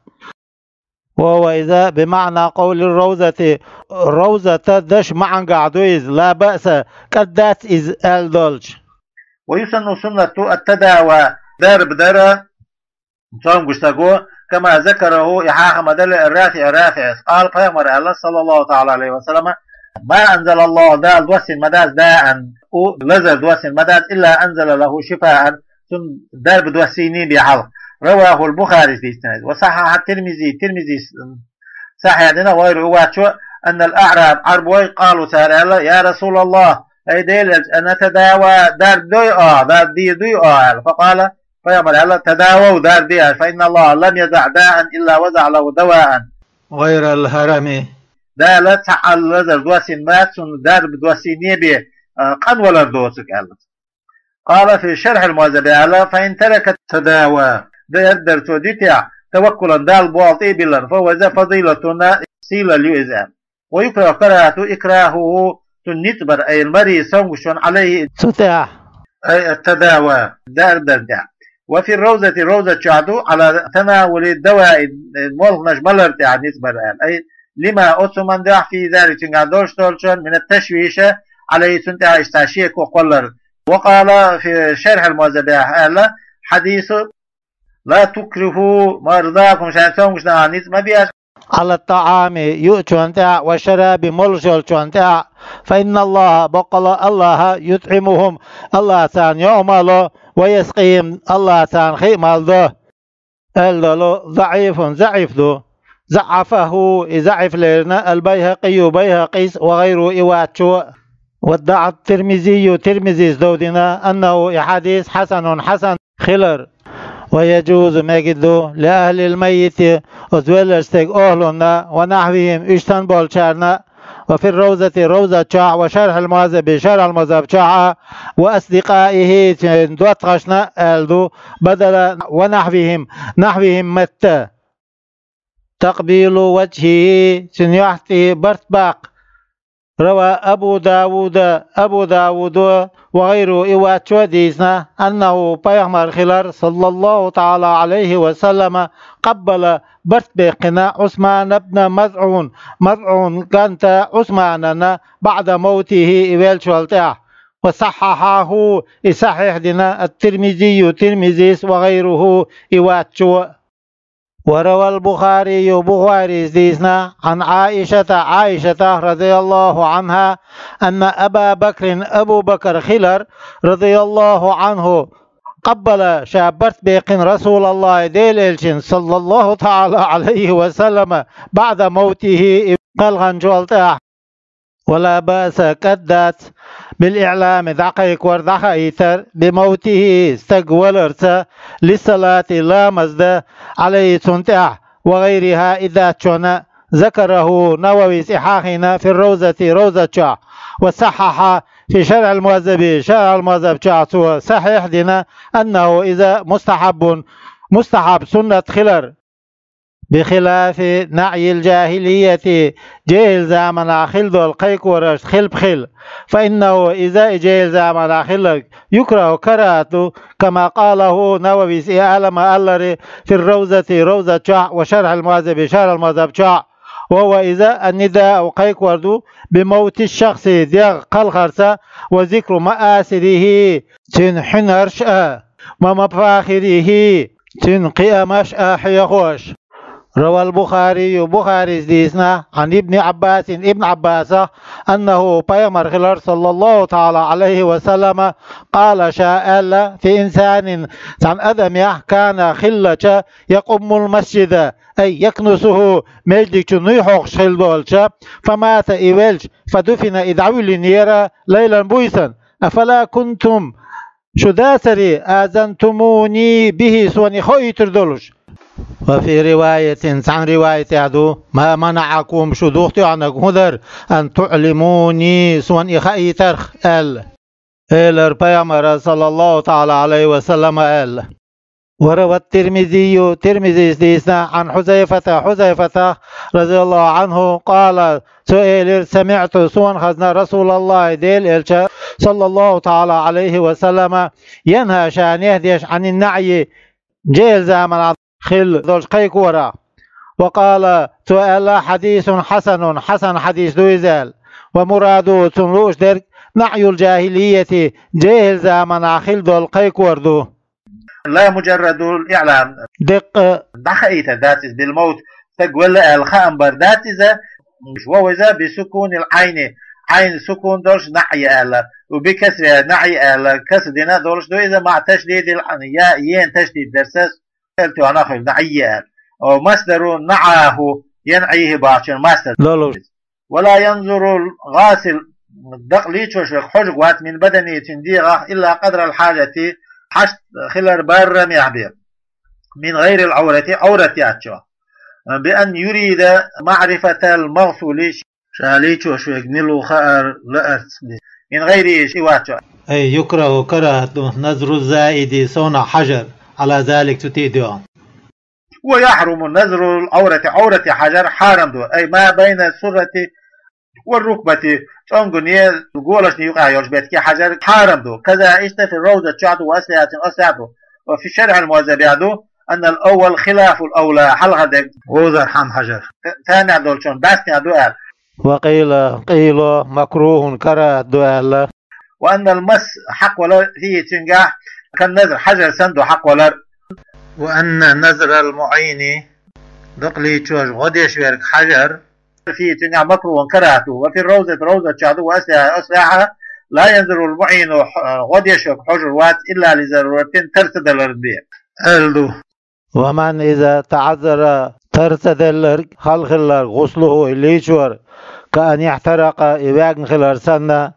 وهو, иза, بمعنى قول الروضة, Ровзатан дашан маьӀнехь ду иза, لا بأس, кӀад дац иза аьлла долчу. ويسن, суннат ду, التداوي, дарба дар, цомгуш стага, كما ذكره, и хьаха ма-далле, الرافعي, РафиӀис. قال, пайхамара аьлла, صلى الله تعالى عليه وسلم: ما أنزل الله, Дала доссийна ма дац, داء, у, лазар доссийна ма дац, إلا أنزل له شفاء, цунна дарба доссийний бен хьалха. رواه البخاري, дийцина иза. وصححه الترمذي, Тирмизис сахьихь дина, وغيره, и ваьчча а, أن الأعراب, Ӏарбой, قالوا, цара аьлла: يا رسول الله, ай Делан элча, أنتداوى, дарба дой оаха, дарба дийр дуй оаха, аьлла. فقال, пайхамара аьлла: تداووا, дарба де, аьлла, فإن الله لم يضع داء إلا وضع له دواء غير الهرم. Дала цхьа а лазар доссийна бац, цунна дарба доссийна бе, а, къинвалар доцург, аьлла. قال في شرح المهذب, аьлла: فإن ترك التداوى, дарба дар цо дитехь, توكلا, Далла болх тӀе а биллина, فهو, иза, فضيلة, сийлалла ю иза, аьлла. ويكره, карахӀат ду, إكراهه, цунна ницкъ бар, أي المريض, сонгуш волчун, عليه, цу тӀехь, أي التداوى, дарба дарна тӀехь. وفي الروضة, Ровза чохь ду, على تناول الدواء, молханаш малар тӀехь ницкъ бар аьлла. أي لما, оцу хӀуманна тӀехь, في ذلك, цуьнгахь долуш долчун, من التشويش عليه, цунна тӀехь иштта шеко кхоллар. وقال في شرح المهذب, аьлла: حديث لا تكرهوا مرضاكم, шайн сонгушна ницкъ ма бе аша, على الطعام, юучунна тӀехь, والشراب, молуш йолчунна тӀехь, فإن الله, баккъала АллахӀа, يطعمهم, АллахӀа царна йоӀ мало, ويسقيهم, АллахӀа царна хи а мел до, аьлла долу, ضعيف, заӀиф ду. ضعفه, и заӀиф лерина, البيهقي, Байхакъис, وغيره, и вацчо а. وضعف الترمذي, Тирмизис довдина, أنه, и хьадис, حسن, хьасан хилар. ويجوز, мегар ду, لأهل الميت, оцу веллачу стеган охӀлунна, ونحوهم, уьш санна болчарна, وفي الروضة, Ровза чохь, وشرح المهذب, Шархьул Мазхаб чохь а, وأصدقائه, цуьнан доттагӀашна, аьлла ду, بدل ونحوهم, نحوهم метта. تقبيل وجهه, цуьнан юьхь тӀе барт баккха. روى أبو داود, Абу Дауда, وغيره, и вацчо а дийцина, أنه, пайхамар хилар, صلى الله تعالى عليه وسلم, قبل, барт баьккхина, عثمان بن مظعون, МазӀун кӀанта Ӏусманана, بعد موته, и веллачул тӀаьхьа. وصححه, и сахьихь дина, الترمذي, Тирмизис, وغيره, и вацчо а. وروى البخاري, Бухарис дийцина, عن عائشة, Ӏайшатах, رضي الله عنها, أن أبا بكر, Абу Бакр хилар, رضي الله عنه, قبل, ша барт баьккхина, رسول الله, Делан элчанна, صلى الله تعالى عليه وسلم, بعد موته, и кхелханчул тӀаьхьа. ولا بأس, кӀад дац, بالإعلام, дӀакхайкхор, дӀахаийтар, بموته, стаг валарца, للصلاة, ламаз дан, عليه, цунна тӀехь, وغيرها, и дац чунна, ذكره, Нававис и хьахийна, في الروضة, Ровза чохь, وصحح, في شرح المهذب, Шархьул Мазхаб чохь цо сахьихь дина, أنه, иза, مستحب, мустахьаб, суннат хилар. بخلاف نعي الجاهلية, жехӀил заманахь хилла долу кхайкхорашна хилпа хила, فإنه, иза, и жехӀил заманахь хилларг, يكره, карахӀат ду, كما قاله, Нававис и алама алларе, في الروضة, Ровза чохь, وشرح المهذب, Шархьул Мазхаб чохь, وهو, иза, النداء, кхайкхор ду, بموت الشخص, дегӀ кхалхарца, وذكر مآثره, цуьнан хьуьнарш а, ومفاخره, цуьнан кхиамаш а хьехош. روى البخاري, Бухарис дийцина, عن ابن عباس, Ибн Ӏаббасах, أنه, пайхамар хилар, صلى الله تعالى عليه وسلم, قال, ша аьлла, في إنسان, цхьана адамехь, كان, хиллача, يقم المسجد, أي يكنسه, маьждиг чу нуй хьокхуш хилла долча, فمات, и велча, فدفن, и дӀавуьллинера, ليلا, буьйсанна. أفلا كنتم, шу дацарий, آذنتموني به, суна и хоуьйтур долуш? وفي رواية, цхьана риваятехь ду, ما منعكم, шу духтоьхнарг хӀун дара, أن تعلموني, суна и хаийтарх, аьлла. Элира пайхамара, صلى الله تعالى عليه وسلم, аьлла. وروى الترمذي, Тирмизис дийцина, عن حذيفة, Хьузайфатах, رضي الله عنه, قال, цо элира, سمعت, суна хезна, رسول الله, Делан элча, صلى الله تعالى عليه وسلم, ينهى, ша нехь деш, عن النعي, жехӀил заманахь хилла долчу кхайкхорах. وقال, цо аьлла, حديث حسن, хьасан хьадис ду иза аьлла. ومراده, цунна лууш дерг, نعي الجاهلية, жехӀил заманахь хилла долу кхайкхор ду. لا مجرد الإعلام. Деккъа дӀахаийтар дац иза, بالموت, стаг велла аьлла хаам бар дац иза, وهو, иза, بسكون العين, Ӏайн сукун долуш, نعي аьлла, وبكسرها, نعي аьлла, каср дина долуш ду иза, مع تشديد الياء, ен ташдид дарца, элтуьйхьна хуьлу, نعي аьлла. ومصدره نعاه, ينعيه бохучун масдар долуш. ولا ينظر الغاسل, дакъа лийчош верг хьожаргвац, من بدنه, цун дегӀах, إلا قدر الحاجة, хьашт хилар барра мехь бе, من غير العورة, Ӏоврат яьча, بأن يريد معرفة المغسول, ша лийчош верг мила ву хаар лаарца, من غيره, ши вачо. أي يكره, карахӀат ду, نظر الزائد, совнагӀа хьажар, على ذلك, цу тӀа дегӀа. ويحرم نظر العورة, Ӏоврата хьажар хьарам ду, أي ما بين السرة والركبة, цӀонгане, голашта юкъе йолча бетта хьажар хьарам ду. كذا, иштта, في الروضة чохь ду, وأصلها, цун ослахь ду. وفي شرح المهذب ду, أن الأول خلاف الأولى, хьалхара дерг вовзархьама хьажар, танех долчун бӀаьстенех ду аьлла. وقيل, къийла, مكروه, карахӀат ду аьлла. وأن المس, хьакхвалар, فيه, цуьнгахь, كالنظر, хьажар санна ду хьакхвалар. وأن نظر المعين, дакъа лийчош гӀо деш верг хьажар, فيه, цуьнгахь, مكروه, карахӀат ду. وفي الروضة, ровза чохь ду, وأصلها, ослахьа, لا ينظر المعين, гӀо деш верг хьожар вац, إلا لضرورة, тара ца далар бен, аьлла ду. ومن إذا تعذر, тара ца делларг, хала хилларг, غسله, и лийчор, كأن احترق, и ваьгна хилар санна,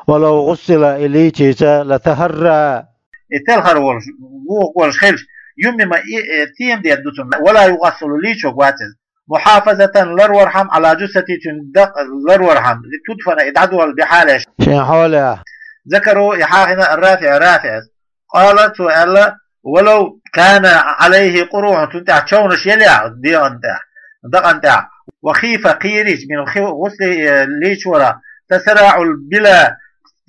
ولو غسل, и лийчийча, لتهرى, и телхар волуш, вухуш хилча, يمم, и, э, тема дер ду цунна, ولا يغسل, лийчорг вац иза, محافظة, ларвархьама, على جثته, цуьнан дакъа ларвархьама, لتدفن, и дӀадолла, بحاله, шен хьолехь. ذكره, и хьахийна, الرافع, РафиӀас. قال, цо аьлла, ولو كان عليه قروح, цунна тӀехь човнаш елехь, дегӀана тӀехь, дакъана тӀехь, وخيف, кхийрича, من خ-, غسله, э, лийчорах, تسارع البلى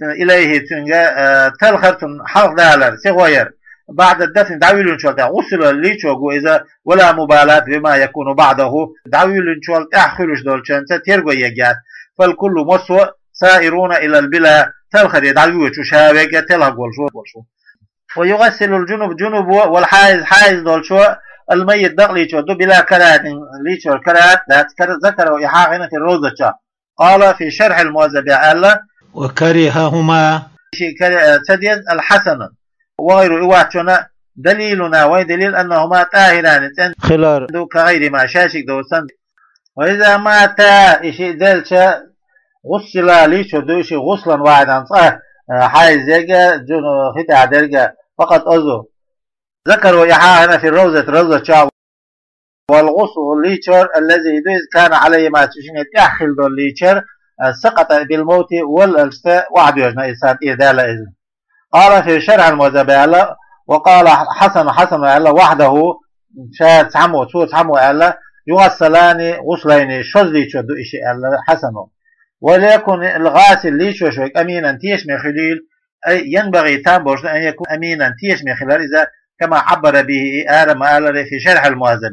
إليه, цуьнга, э, телхар, цунна хьалха далар, сихо яр, بعد الدفن, дӀавуьйлинчул тӀехь, غسل, лийчорг ву иза, ولا مبالاة بما يكون بعده, дӀавуьйлинчул тӀехь хуьлуш долчуьнца терго ергьяц, فالكل, массо а, سائرون إلى البلى, телхаре дӀавоьдуш ву, ша верг а телхарг волуш ву, волуш ву. ويغسل الجنب, جنب ву, والحائض, хьаиз долчо, الميت, дакъа лийчор ду, بلا كراهة, лийчор карахӀат дац, كذا, ذكره, и хьахийна, في الروضة чохь. قال في شرح المهذب аьлла, وكرههما, ши кара-, ца деза, الحسن وغيره, и ваччунна, دليلنا, вайн далил, أنهما طاهران, цӀена хилар ду, كغيرهما, шаьшшиъ долу санна. وإذا ماتا, и шиъ делча, غسلا, лийчор ду и шиъ, غسلا واحدا, цкъа, э, хьаиз ерг а, жуну-, хи тӀехь дерг а, فقط, оцу. ذكره, и хьахийна, في الروضة, ровза чохь. والغسل, лийчор, الذي, ду иза, كان عليهما, цу шинна тӀехь хилла долу лийчор, э, سقط بالموت, валлалц охьадоьжна иза, царна тӀера даьлла иза. قال في شرح المهذب аьлла, وقال الحسن, Хьасано аьлла, وحده, ша цхьаммо, цо цхьаммо аьлла, يغسلان غسلين, шозза лийчор ду и шиъ аьлла Хьасано. وليكن الغاسل, лийчош верг, أمينا, тешаме хуьлийла, أي ينبغي, там болуш ду, أن يكون أمينا, тешаме хилар иза, كما عبر به, и ара ма-аллара, في شرح المهذب,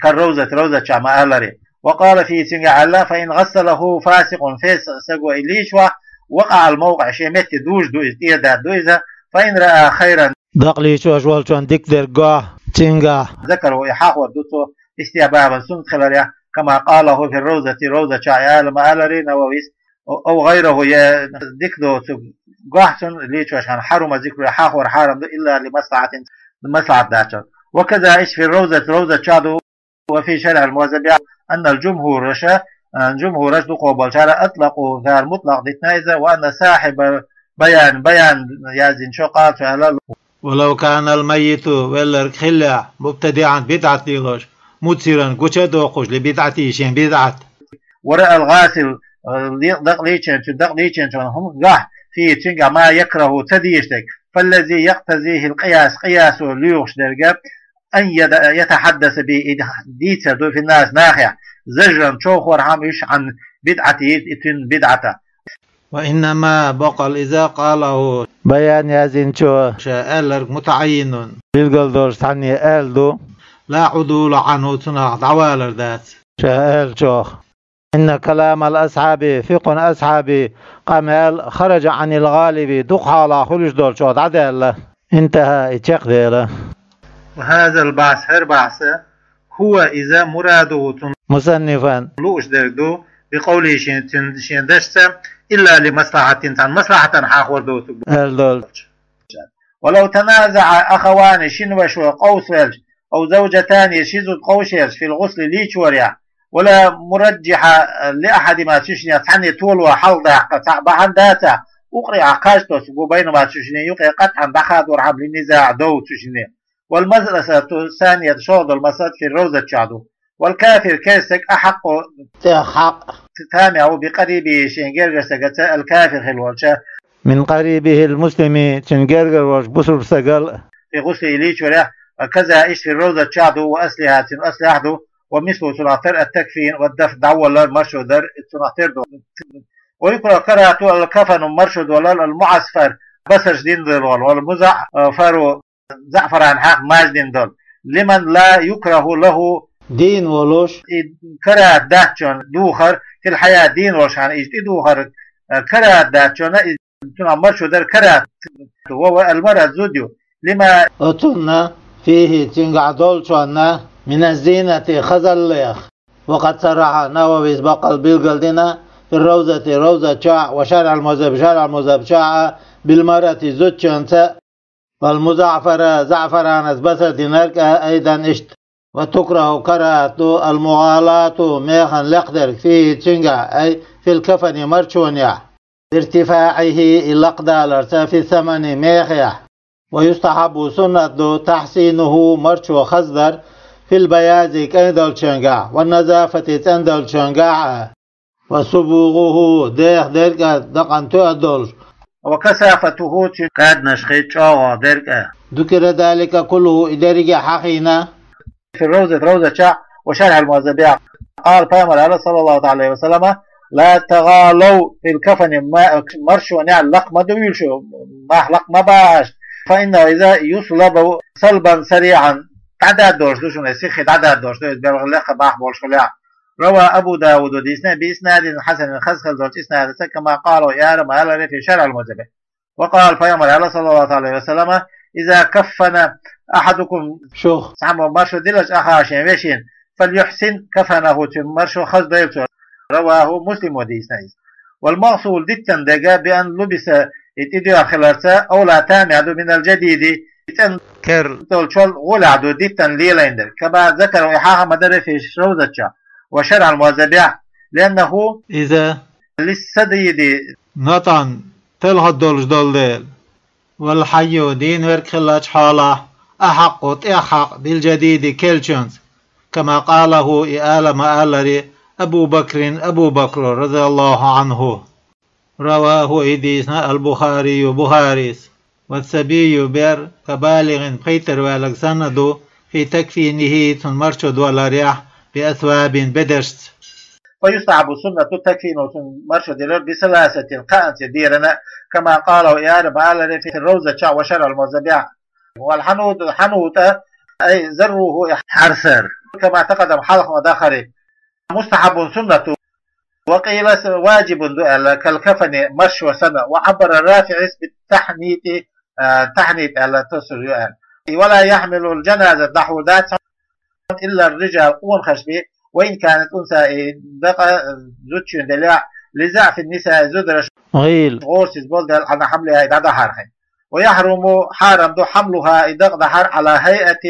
كالروضة, ровза чохь ма-аллара. وقال فيه, цуьнга аьлла, فإن غسله فاسق, фасикъ стаг и лийча, وقع الموقع, шен метте дужуш ду иза, тӀера даьлла ду иза, فإن رأى خيرا, дакъа лийчош волчунна дика дерг гахь, цуьнгахь, ذكره, и хьахор ду цо, استحبابا, суннат хиларехь, كما قاله في الروضة, ровза чохь и ара ма-аллара Нававис, أو غيره, я дика доцург гахь цунна лийчош, حرم ذكره, хьахор хьарам ду, إلا لمصلحة, маслахьат дац цунна. وكذا, иштта, في الروضة, ровза чохь ду, وفي شرح المهذب, أن الجمهور, ша, а, жумхӀураш, дукхо болчара, أطلقوه, цара мутлакъ дитина иза, وأن صاحب البيان, баян яздинчо, قال, цо аьлла, ولو كان الميت, велларг хиллехь, مبتدعا, бидӀат лелош, مظهرا, гуча а доккхуш, لبدعته, шен бидӀат. ورأى الغاسل, э, ли-, дакъа лийчинчу, дакъа лийчинчу хӀуманна гахь, فيه, цуьнгахь, ما يكره, ца дезаш дерг, فالذي يقتضيه القياس, къиясо лоьхуш дерг, أن يد-, يتحدث به, и дийцар ду, في الناس, нахехь, زجرا, човхорхьама уьш, عن بدعته, и цуьнан бидӀатах. وإنما, боккъал, إذا قاله, баян яздинчо, ша аьлларг, متعين, билгал долуш цхьанне аьлла ду, لا عدول عنه, цунах дӀавалар дац, ша аьллачох. إن كلام الأصحاب, фикъхӀун асхьабий къамел, خرج عن الغالب, дукха хьалха хуьлуш долчух дӀадаьлла. انتهى, и чекхдела. وهذا البحث, хӀара бахьс, هو, иза, مراده, цуьнан, مصنفا, лууш дерг ду, بقوله, шен, цуьнан, шен дашца, إلا لمصلحة, цхьана маслахьатана хьахор доцург, аьлла долчу. ولو تنازع أخوان, шина вашо къовсавелча, أو زوجتان, я ши зуда къовшаелча, في الغسل, лийчорехь, ولا مرجح لأحدهما цу шиннех цхьанне толо хьалдаккха цхьа бахьан дац, أقرع кхаж тосу بينهما цу шинне юкъе قطعا дӀахадор хьама للنزاع дов цу шинне. والمسألة الثانية шолгӀа дола масъалат في الروضة чохь ду. والكافر керста стаг أحق тӀех хьакъ تامع بقريبه шен гергара стагаца الكافر хила волча من قريبه المسلم цуьнан гергара волчу бусулба стагал في الغسل лийчорехь, وكذا иштта في الروضة чохь ду وأصلها цуьнан аслехь ду, ومثله цунах тера التكفين والدفن дӀавалар, маршо дар цунах тера ду. ويكره карахьат ду الكفن маршо долар المعصفر басарш дина долу, والمزعفر заӀфаран хьакха маж дина долу. لمن لا يكره له дийна волуш и карахьат дац цунна духар في الحياة дийна волуш хьана иза тӀедухар, э, карахьат дац цунна иза цунах маршо дар карахьат ду. وهو المرأة зуда ю. لما оцунна فيه цуьнгахь долчунна من الزينة хазаллех. وقد صرح النووي баккъал билгал дина في الروضة روضة чохь وشرح المهذب شرح المهذب чохь بالمرأة зудчуьнца والمزعفر заӀфаранца басар динарг а أيضا иштта. وتكره карахьат ду المغالاة механа лекхдерг فيه цуьнгахь أي في الكفن маршонехь بارتفاعه и лакхдаларца في الثمن мехехь. ويستحب суннат ду تحسينه маршо хаздар في البياض кӀайн долчуьнгахь والنظافة цӀена долчуьнгахь а. وصبوغه деха дерг а дакъана тоьа долуш. وكثافته цуьнан кӀаданаш хи чӀогӀа дерг а. ذكر ذلك كله и дерриге а хьахийна في الروضة روضة чохь وشرح المهذب. قال пайхамар аьлла صلى الله عليه وسلم: لا تغالوا في الكفن маршонехь лакха ма дуьйлаш шу, мах лакха ма бахьаш. فإنه إذا يصلب صلبا سريعا дӀададдалуш ду шуна, сихха дӀададдалуш ду иза, белхан лекха бах болуш хилахь. رواه أبو داود дийцина بإسناد حسن хаза хила долчу иснадаца كما قاله и Ӏалама аларе في شرح المهذب. وقال пайхамар аьлла صلى الله عليه وسلم: إذا كفن أحدكم шух цхьаммо маршо дилча ахь шен вешин فليحسن كفنه цуьнан маршо хаза дойла цо. رواه مسلم дийцина иза. والمغسول диттина дерг بأن لبس и тӀедоьгӀна хиларца أولى тамехь ду من الجديد и цӀена кер долчул гӀолехь ду диттина лелайна дерг. كما ذكر и хьаха ма дара في روضة чохь وشرح المهذب لأنه иза للصديد нотӀан телхина долуш долу дела. والحي дийна верг хиллачу хьолахь أحق тӀех хьакъ بالجديد келлачуьнца. كما قاله и Ӏалама аларе أبو بكر Абу Бакро رضي الله عنه. رواه и дийцина البخاري Бухарис. والصبي бер كبالغ пхийттара ваьлларг санна ду في تكفينه цуьнан маршо доларехь بأثواب бедаршца. فيستحب суннат ду تكفينه цуьнан маршо дилар بثلاثة кхаанца дерана, كما قاله и Ӏалама аларе في روضة чохь وشرح المهذب. والحنوط хьанутӀа أي زره и хьарсар, كما تقدم хьалха ма дахаре. مستحب суннат ду. وقيل واجب ду аьлла كالكفن маршо санна. وعبر الرافعي بالتحنيط а, тахьнит аьлла тосур ю аьлла. ولا يحمل الجنازة дӀахьур дац إلا الرجال къонахаш бен وإن كانت أنثى и дакъа зудчун делахь لضعف النساء зудараш гӀийла гӀорасиз болу дела عن حملها и дӀадахьархьама. ويحرم хьарам ду حملها и дакъа дахьар على هيئة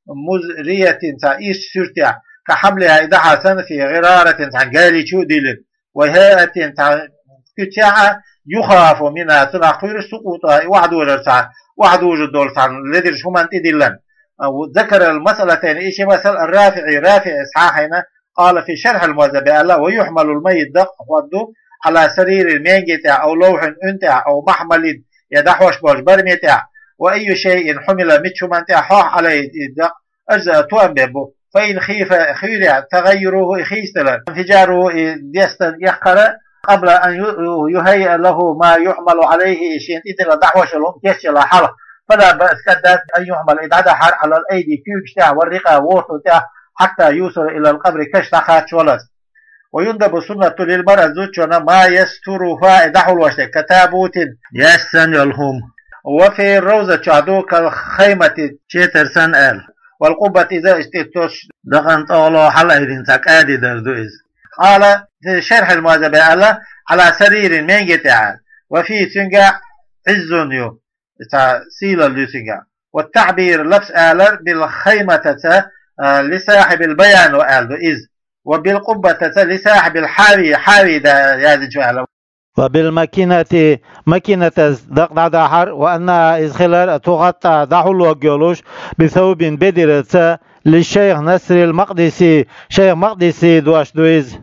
مزرية цхьа ирча суьртехь كحملها и дахьар санна في غرارة цхьана галичу а диллина. وهيئة цхьа куьцехь а يخاف منها цунах кхуьйру سقوطها и охьадожар цхьа, охьадожур долу цхьана ледирчу хӀуманна тӀедиллина. وذكر المسألتين и ши масал الرافعي РафиӀис хьахийна قال في شرح المهذب аьлла: ويحمل الميت дакъа хӀоттаду على سرير менге тӀехь أو لوح уьн тӀехь أو محمل я дӀахьош болчу бараме тӀехь. وأي شيء حمل мичча хӀуманна тӀехь хьохь عليه и дакъа أجزأ тоам бер бу. فإن خيف хуьйрехь تغيره и хийцадалар, انفجاره и дестан эккхара قبل أن يهيأ له ما يحمل عليه и шена тӀедиллина дӀахьош йолу хӀума кечъяла хьалха فلا بأس кӀаддац أن يحمل и дӀадахьар على الأيدي куьйгаш тӀехь والرقاب ворхӀ тӀехь حتى يوصل إلى القبر каш дӀакхаччалц. ويندب суннат ду للمرأة зудчунна ما يسترها и дӀахьулвеш дерг كتابوت яьссан йолу хӀума. وفي روضة чохь ду كالخيمة четар санна аьлла. والقبة иза иштта тосуш дакъана тӀехула хьалаайдина цхьа кӀади дар ду иза. قال في شرح المهذب аьлла على سرير менге тӀехь аьлла. وفيه цуьнга عز ю, цхьа сийлалла ю цуьнга. والتعبير лапс алар بالخيمة ца, а, لصاحب البيان аьлла ду иза. وبالقبة لصاحب الحاوي، حاوي да яздинчу аьлла. وبالمكنة, макинатас дакъа дӀадахьар, وأنها, из хилар, تغطى, дӀахьулварг йолуш, بثوب, бедараца, للشيخ نصر المقدسي, шайх Макъдиси дош ду иза.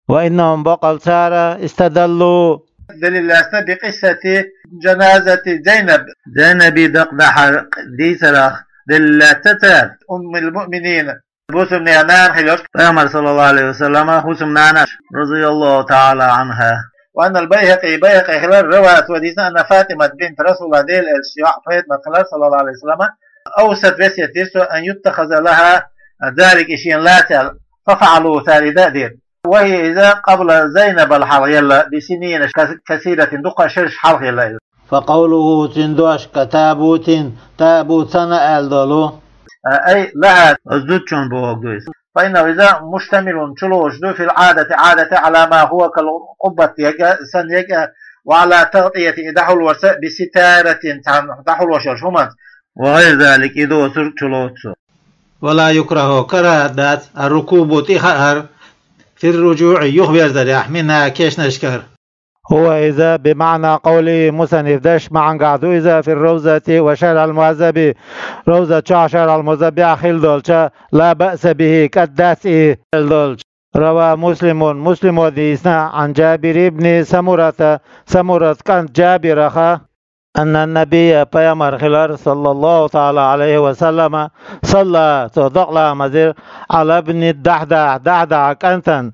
وإنهم, бакъал цара, استدلوا, далил лаьцна, بقصة جنازة زينب, Зайнаби дакъа дахьар дийцарах далил лаьцна цара, أم المؤمنين, бусалбанийн нана хила йолуш, Пайхамар, صلى الله عليه وسلم, хӀусамнанас, رضي الله تعالى عنها. وأن البيهقي, Байхакъи хилар, روى, цо дийцина, أن فاطمة بنت رسول الله, Делан элчан йоӀ ПатӀимат хилар, صلى الله عليه وسلم, أوصت, весет дира цо, أن يتخذ لها ذلك, и шена лаца аьлла, ففعلوا, цара и дан а дира. وهي, иза, قبل زينب, хьалха елла, بسنين كث-, كثيرة, дукха шераш хьалха елла иза. فقوله, цуьнан дош, كتابوت, табут санна аьлла долу, أي لها, оцу зудчунна бохург ду иза. فإنه, иза, مشتمل, чулоцуш ду, في العادة, Ӏадатехь, على ما هو كالقبة, яга, санна яга, وعلى تغطية, и дӀахьулварца, بستارة, цхьана дӀахьулвеш йолчу хӀуманца, وغير ذلك, и доцург чулоцу цо. ولا يكره, карахӀат дац, الركوب, тӀехаар, في الرجوع, юхаверзарехь, منها, кешнашкара. هو, иза, بمعنى قوله, мусаннифан дешан маьӀнехь ду иза, في الروضة وشرح المهذب, Равза чохь, Шархьул Мухьаззабехь хилла долчу, لا بأس به, кӀант дац и, аьлла долчу. روى مسلم, Муслимо дийцина, عن جابر بن سمرة, Самурат кӀант Джабирах, أن النبي, Пайхамар хилар, صلى الله تعالى عليه وسلم, صلى, цо дакъа ламаз дира, على ابن الدحداح, Дахьдахьан кӀантана,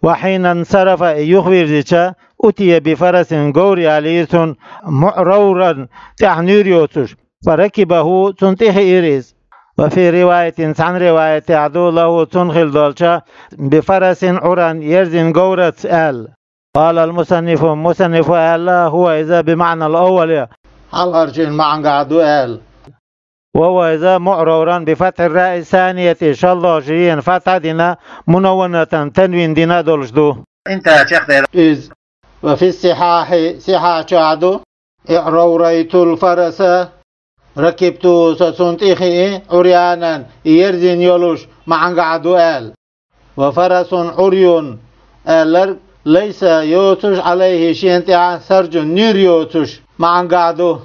وحين انصرف, и юхавирзича, أتي بفرس, говр ялийра цунна, معرورا, тӀехь нуьйр йоцуш, فركبه, цунна тӀе хиира иза. وفي رواية, цхьана риваятехь ду, له, цунна хилла долча, بفرس عرى, ерзина говраца аьлла. قال المصنف, мусаннифо аьлла, هو, иза, بمعنى الأول, хьалхарчуьнан маьӀнехь ду аьлла. وهو, иза, معرورا بفتح الراء الثانية, шолгӀачу ренна фатхьа а дина, منونة, танвин дина а долуш ду. انتهى, чекхдели иза. وفي الصحاح, сихьахь чохь ду, اعروريت الفرس, ركبته, со цунна тӀе хии, عريانا, и ерзина йолуш, маьӀнехь ду аьлла. وفرس عري, аьлларг, ليس, йоцуш, عليه, шена тӀехь, سرج, нуьйр йоцуш, маьӀнехь ду.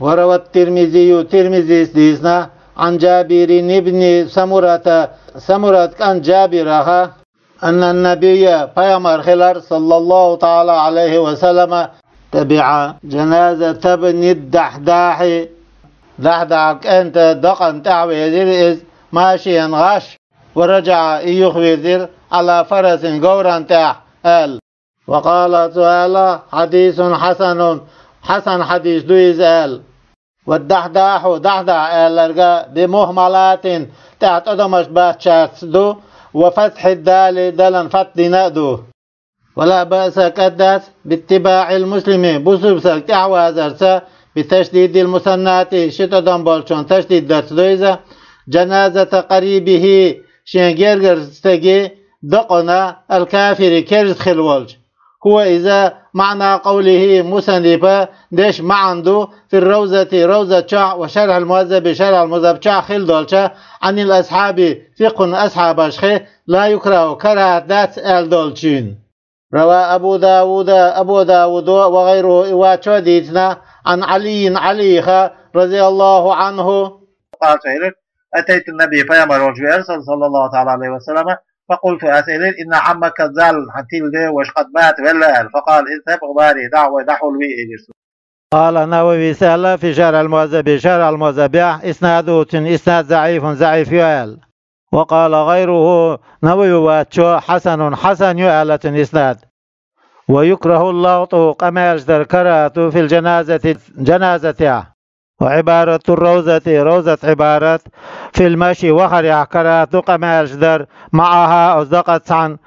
وروى الترمذي, Тирмизис дийцина, عن جابر بن سمرة, Самурат кӀант Джабирах, أن النبي, Пайхамар хилар, صلى الله تعالى عليه وسلم, تبع جنازة ابن الدحداح, Дахьдахьан кӀентан дакъана тӀаьхьавезира иза, ماشيا, гӀаш, ورجع, и юхавирзира, على فرس, говрана тӀехь, аьлла. وقال, цо аьлла, حديث حسن, хьасан хьадис ду иза аьлла. والدحداح, Дахьдахь аьлларг, بمهملات, тӀехь тӀадамаш баьхкинчаьрца ду, وفتح الدال, далан фатхьа дина а ду. ولا بأس, кӀант дац, باتباع المسلم, бусалба стаг тӀаьхьавазарца, بتشديد المثنات, ши тӀадам болчун ташдид дарца ду иза, جنازة قريبه, шен гергара стеган дакъана, الكافر, керста хилла волчу. هو, иза, معنى قوله, мусаннифан дешан маьӀна ду, في الروضة, Равза чохь, وشرح المهذب, Шархьул Мухьаззаб чохь хилла долча, عن الأصحاب, фикъхьун асхьабашха, لا يكره, карахӀат дац аьлла долчуьнан. روى أبو داود, Абу Дауда, وغيره, и вачо а дийцина, عن علي, Ӏалих, رضي الله عنه, قال, цо элира, أتيت النبي, Пайхамар волчу веара со, صلى الله تعالى عليه وسلم, فقلت, ас элира, إن عمك الضال, хьан тилла ден ваша, قد مات, велла аьлла. فقال, اذهب, гӀари, дӀа а гӀой, дӀахьулвий, элира цо. قال النووي, аьлла, في شرح المهذب, Шархьул Мухьаззабехь, إسناده, цуьнан иснад, ضعيف, заӀиф ю аьлла. وقال غيره, Навави вачо, حسن, хьасан ю аьлла цуьнан иснад. ويكره اللغط, къамелаш дар карахӀат ду, في الجنازة, жаназатехь. وعبارة الروضة, Равзат Ӏибарат, في المشي, вахарехь карахӀат ду къамелаш дар, معها, оцу дакъа цхьаьна,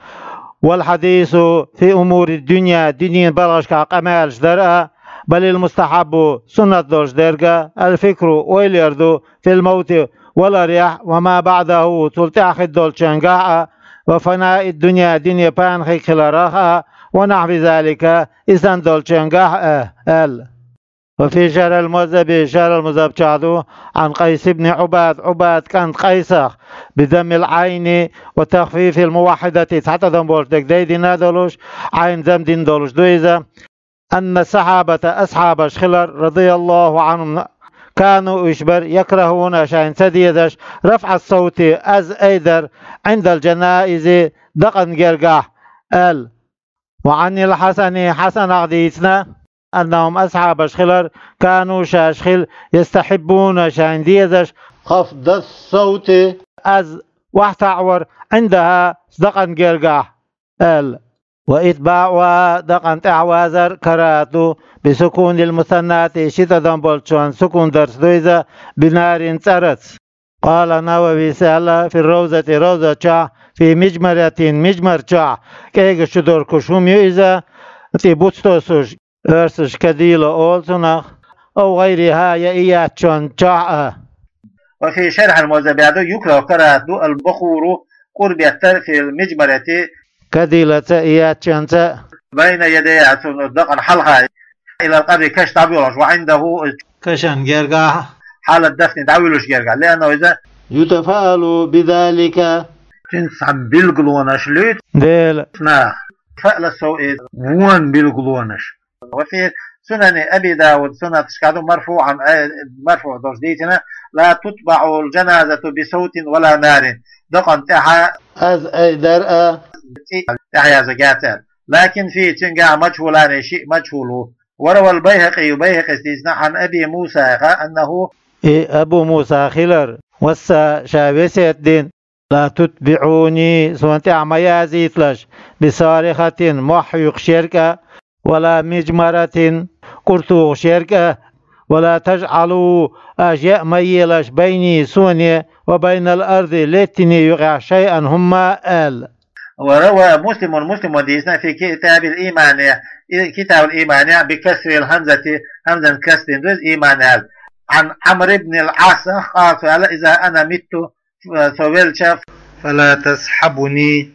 والحديث في أمور الدنيا, дуьненан балхашкахь къамелаш дар а, بل المستحب, суннат долуш дерг а, الفكر, ойла яр ду, في الموت, валарехь, وما بعده, цул тӀаьхьа хир долчуьнгахь а, وفناء الدنيا, дуьне пана хиларах а, ونحو ذلك, и санна долчуьнгахь а, аьлла. وفي شرح المهذب, шархӀ ал-МухӀаззаб чохь ду, عن قيس بن عباد, Ӏубад кӀант Къайсах, بضم العين وتخفيف الموحدة, цхьа тӀадам болуш дерг дай дина а долуш, Ӏайн зам дина долуш ду иза. أن الصحابة, асхьабаш хилар, رضي الله عنهم, كانوا, уьш бара, يكرهون, шайна ца дезаш, رفع الصوت, аз ай дар, عند الجنائز, дакъана гергахь, аьлла. وعن الحسن, Хьасанах дийцина, أنهم, асхьабаш хилар, كانوا, шаьш хила, يستحبون, шайна дезаш, خفض الصوت, аз охьатаӀавар, عندها, дакъана гергахь, аьлла. وإتباعها, дакъана тӀаьхьавазар, كراهة ду, بسكون المثناة, ши тӀадам болчунна сукун дарца ду иза, بنار, цӀараца. قال النووي, аьлла, في الروضة, ровза чохь, في مجمرة, мижмар чохь, кӀегаш чу доркуш хӀума ю иза, тӀе буц тосуш, оьрсаша кадила олу цунах, أو غيرها, я и яц чохь а. وفي شرح المهذب, аьлла, يكره, карахӀат ду, البخور, кӀур беттар, في المجمرة, кадилаца, и яц чохь а, بين يديها, цуьнан дакъана хьалха, إلى القبر, каш дӀабоьлхуш, وعنده, кашан гергахь, حال الدفن, дӀавуьллуш гергахь, لأنه, иза, يتفاءل بذلك, цуьнца цхьана билгалонаш луьйцу, дела, наха, فأل السوء, вонан билгалонаш. وفي سنن أبي داود, суннаташкахь ду, مرفوعا, э, марфуӀ долуш дийцина: لا تتبع الجنازة بصوت ولا نار, дакъана тӀаьхьа, аз ай дар а, цӀий тӀаьхьаяза гатар. لكن فيه, цуьнгахь, مجهولان, шиъ мажхӀул ву. وروى البيهقي, Байхьакъис дийцина, عن أبي موسى, أنه, и Абу Муса хилар, وصى, ша весет дина: لا تتبعوني, суна тӀаьхьа ма язийталаш, بصارخة, мохь хьуьйхуш ерг а, ولا مجمرة, кӀур тухуш ерг а, ولا تجعلوا, аша яа ма елаш, بيني, суне, وبين الأرض, лаьттане юкъахь, شيئا, хӀумма а, аьлла. وروى مسلم, Муслима дийцина, في كتاب الإيمان, и, كتاب الإيمان, بكسر الهمزة, хӀамзан каср дина ду иза, иман аьлла. عن عمرو بن العاص, قال, цо аьлла: إذا أنا مت, со велча, فلا تصحبني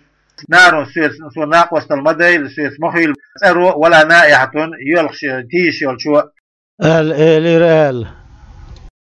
نار, соьца, суна накъосталла ма дойла, соьца ма хуьйла цӀаро, ولا نائحة, йоьлхуш, тийшаш йолчо, аьлла элира аьлла.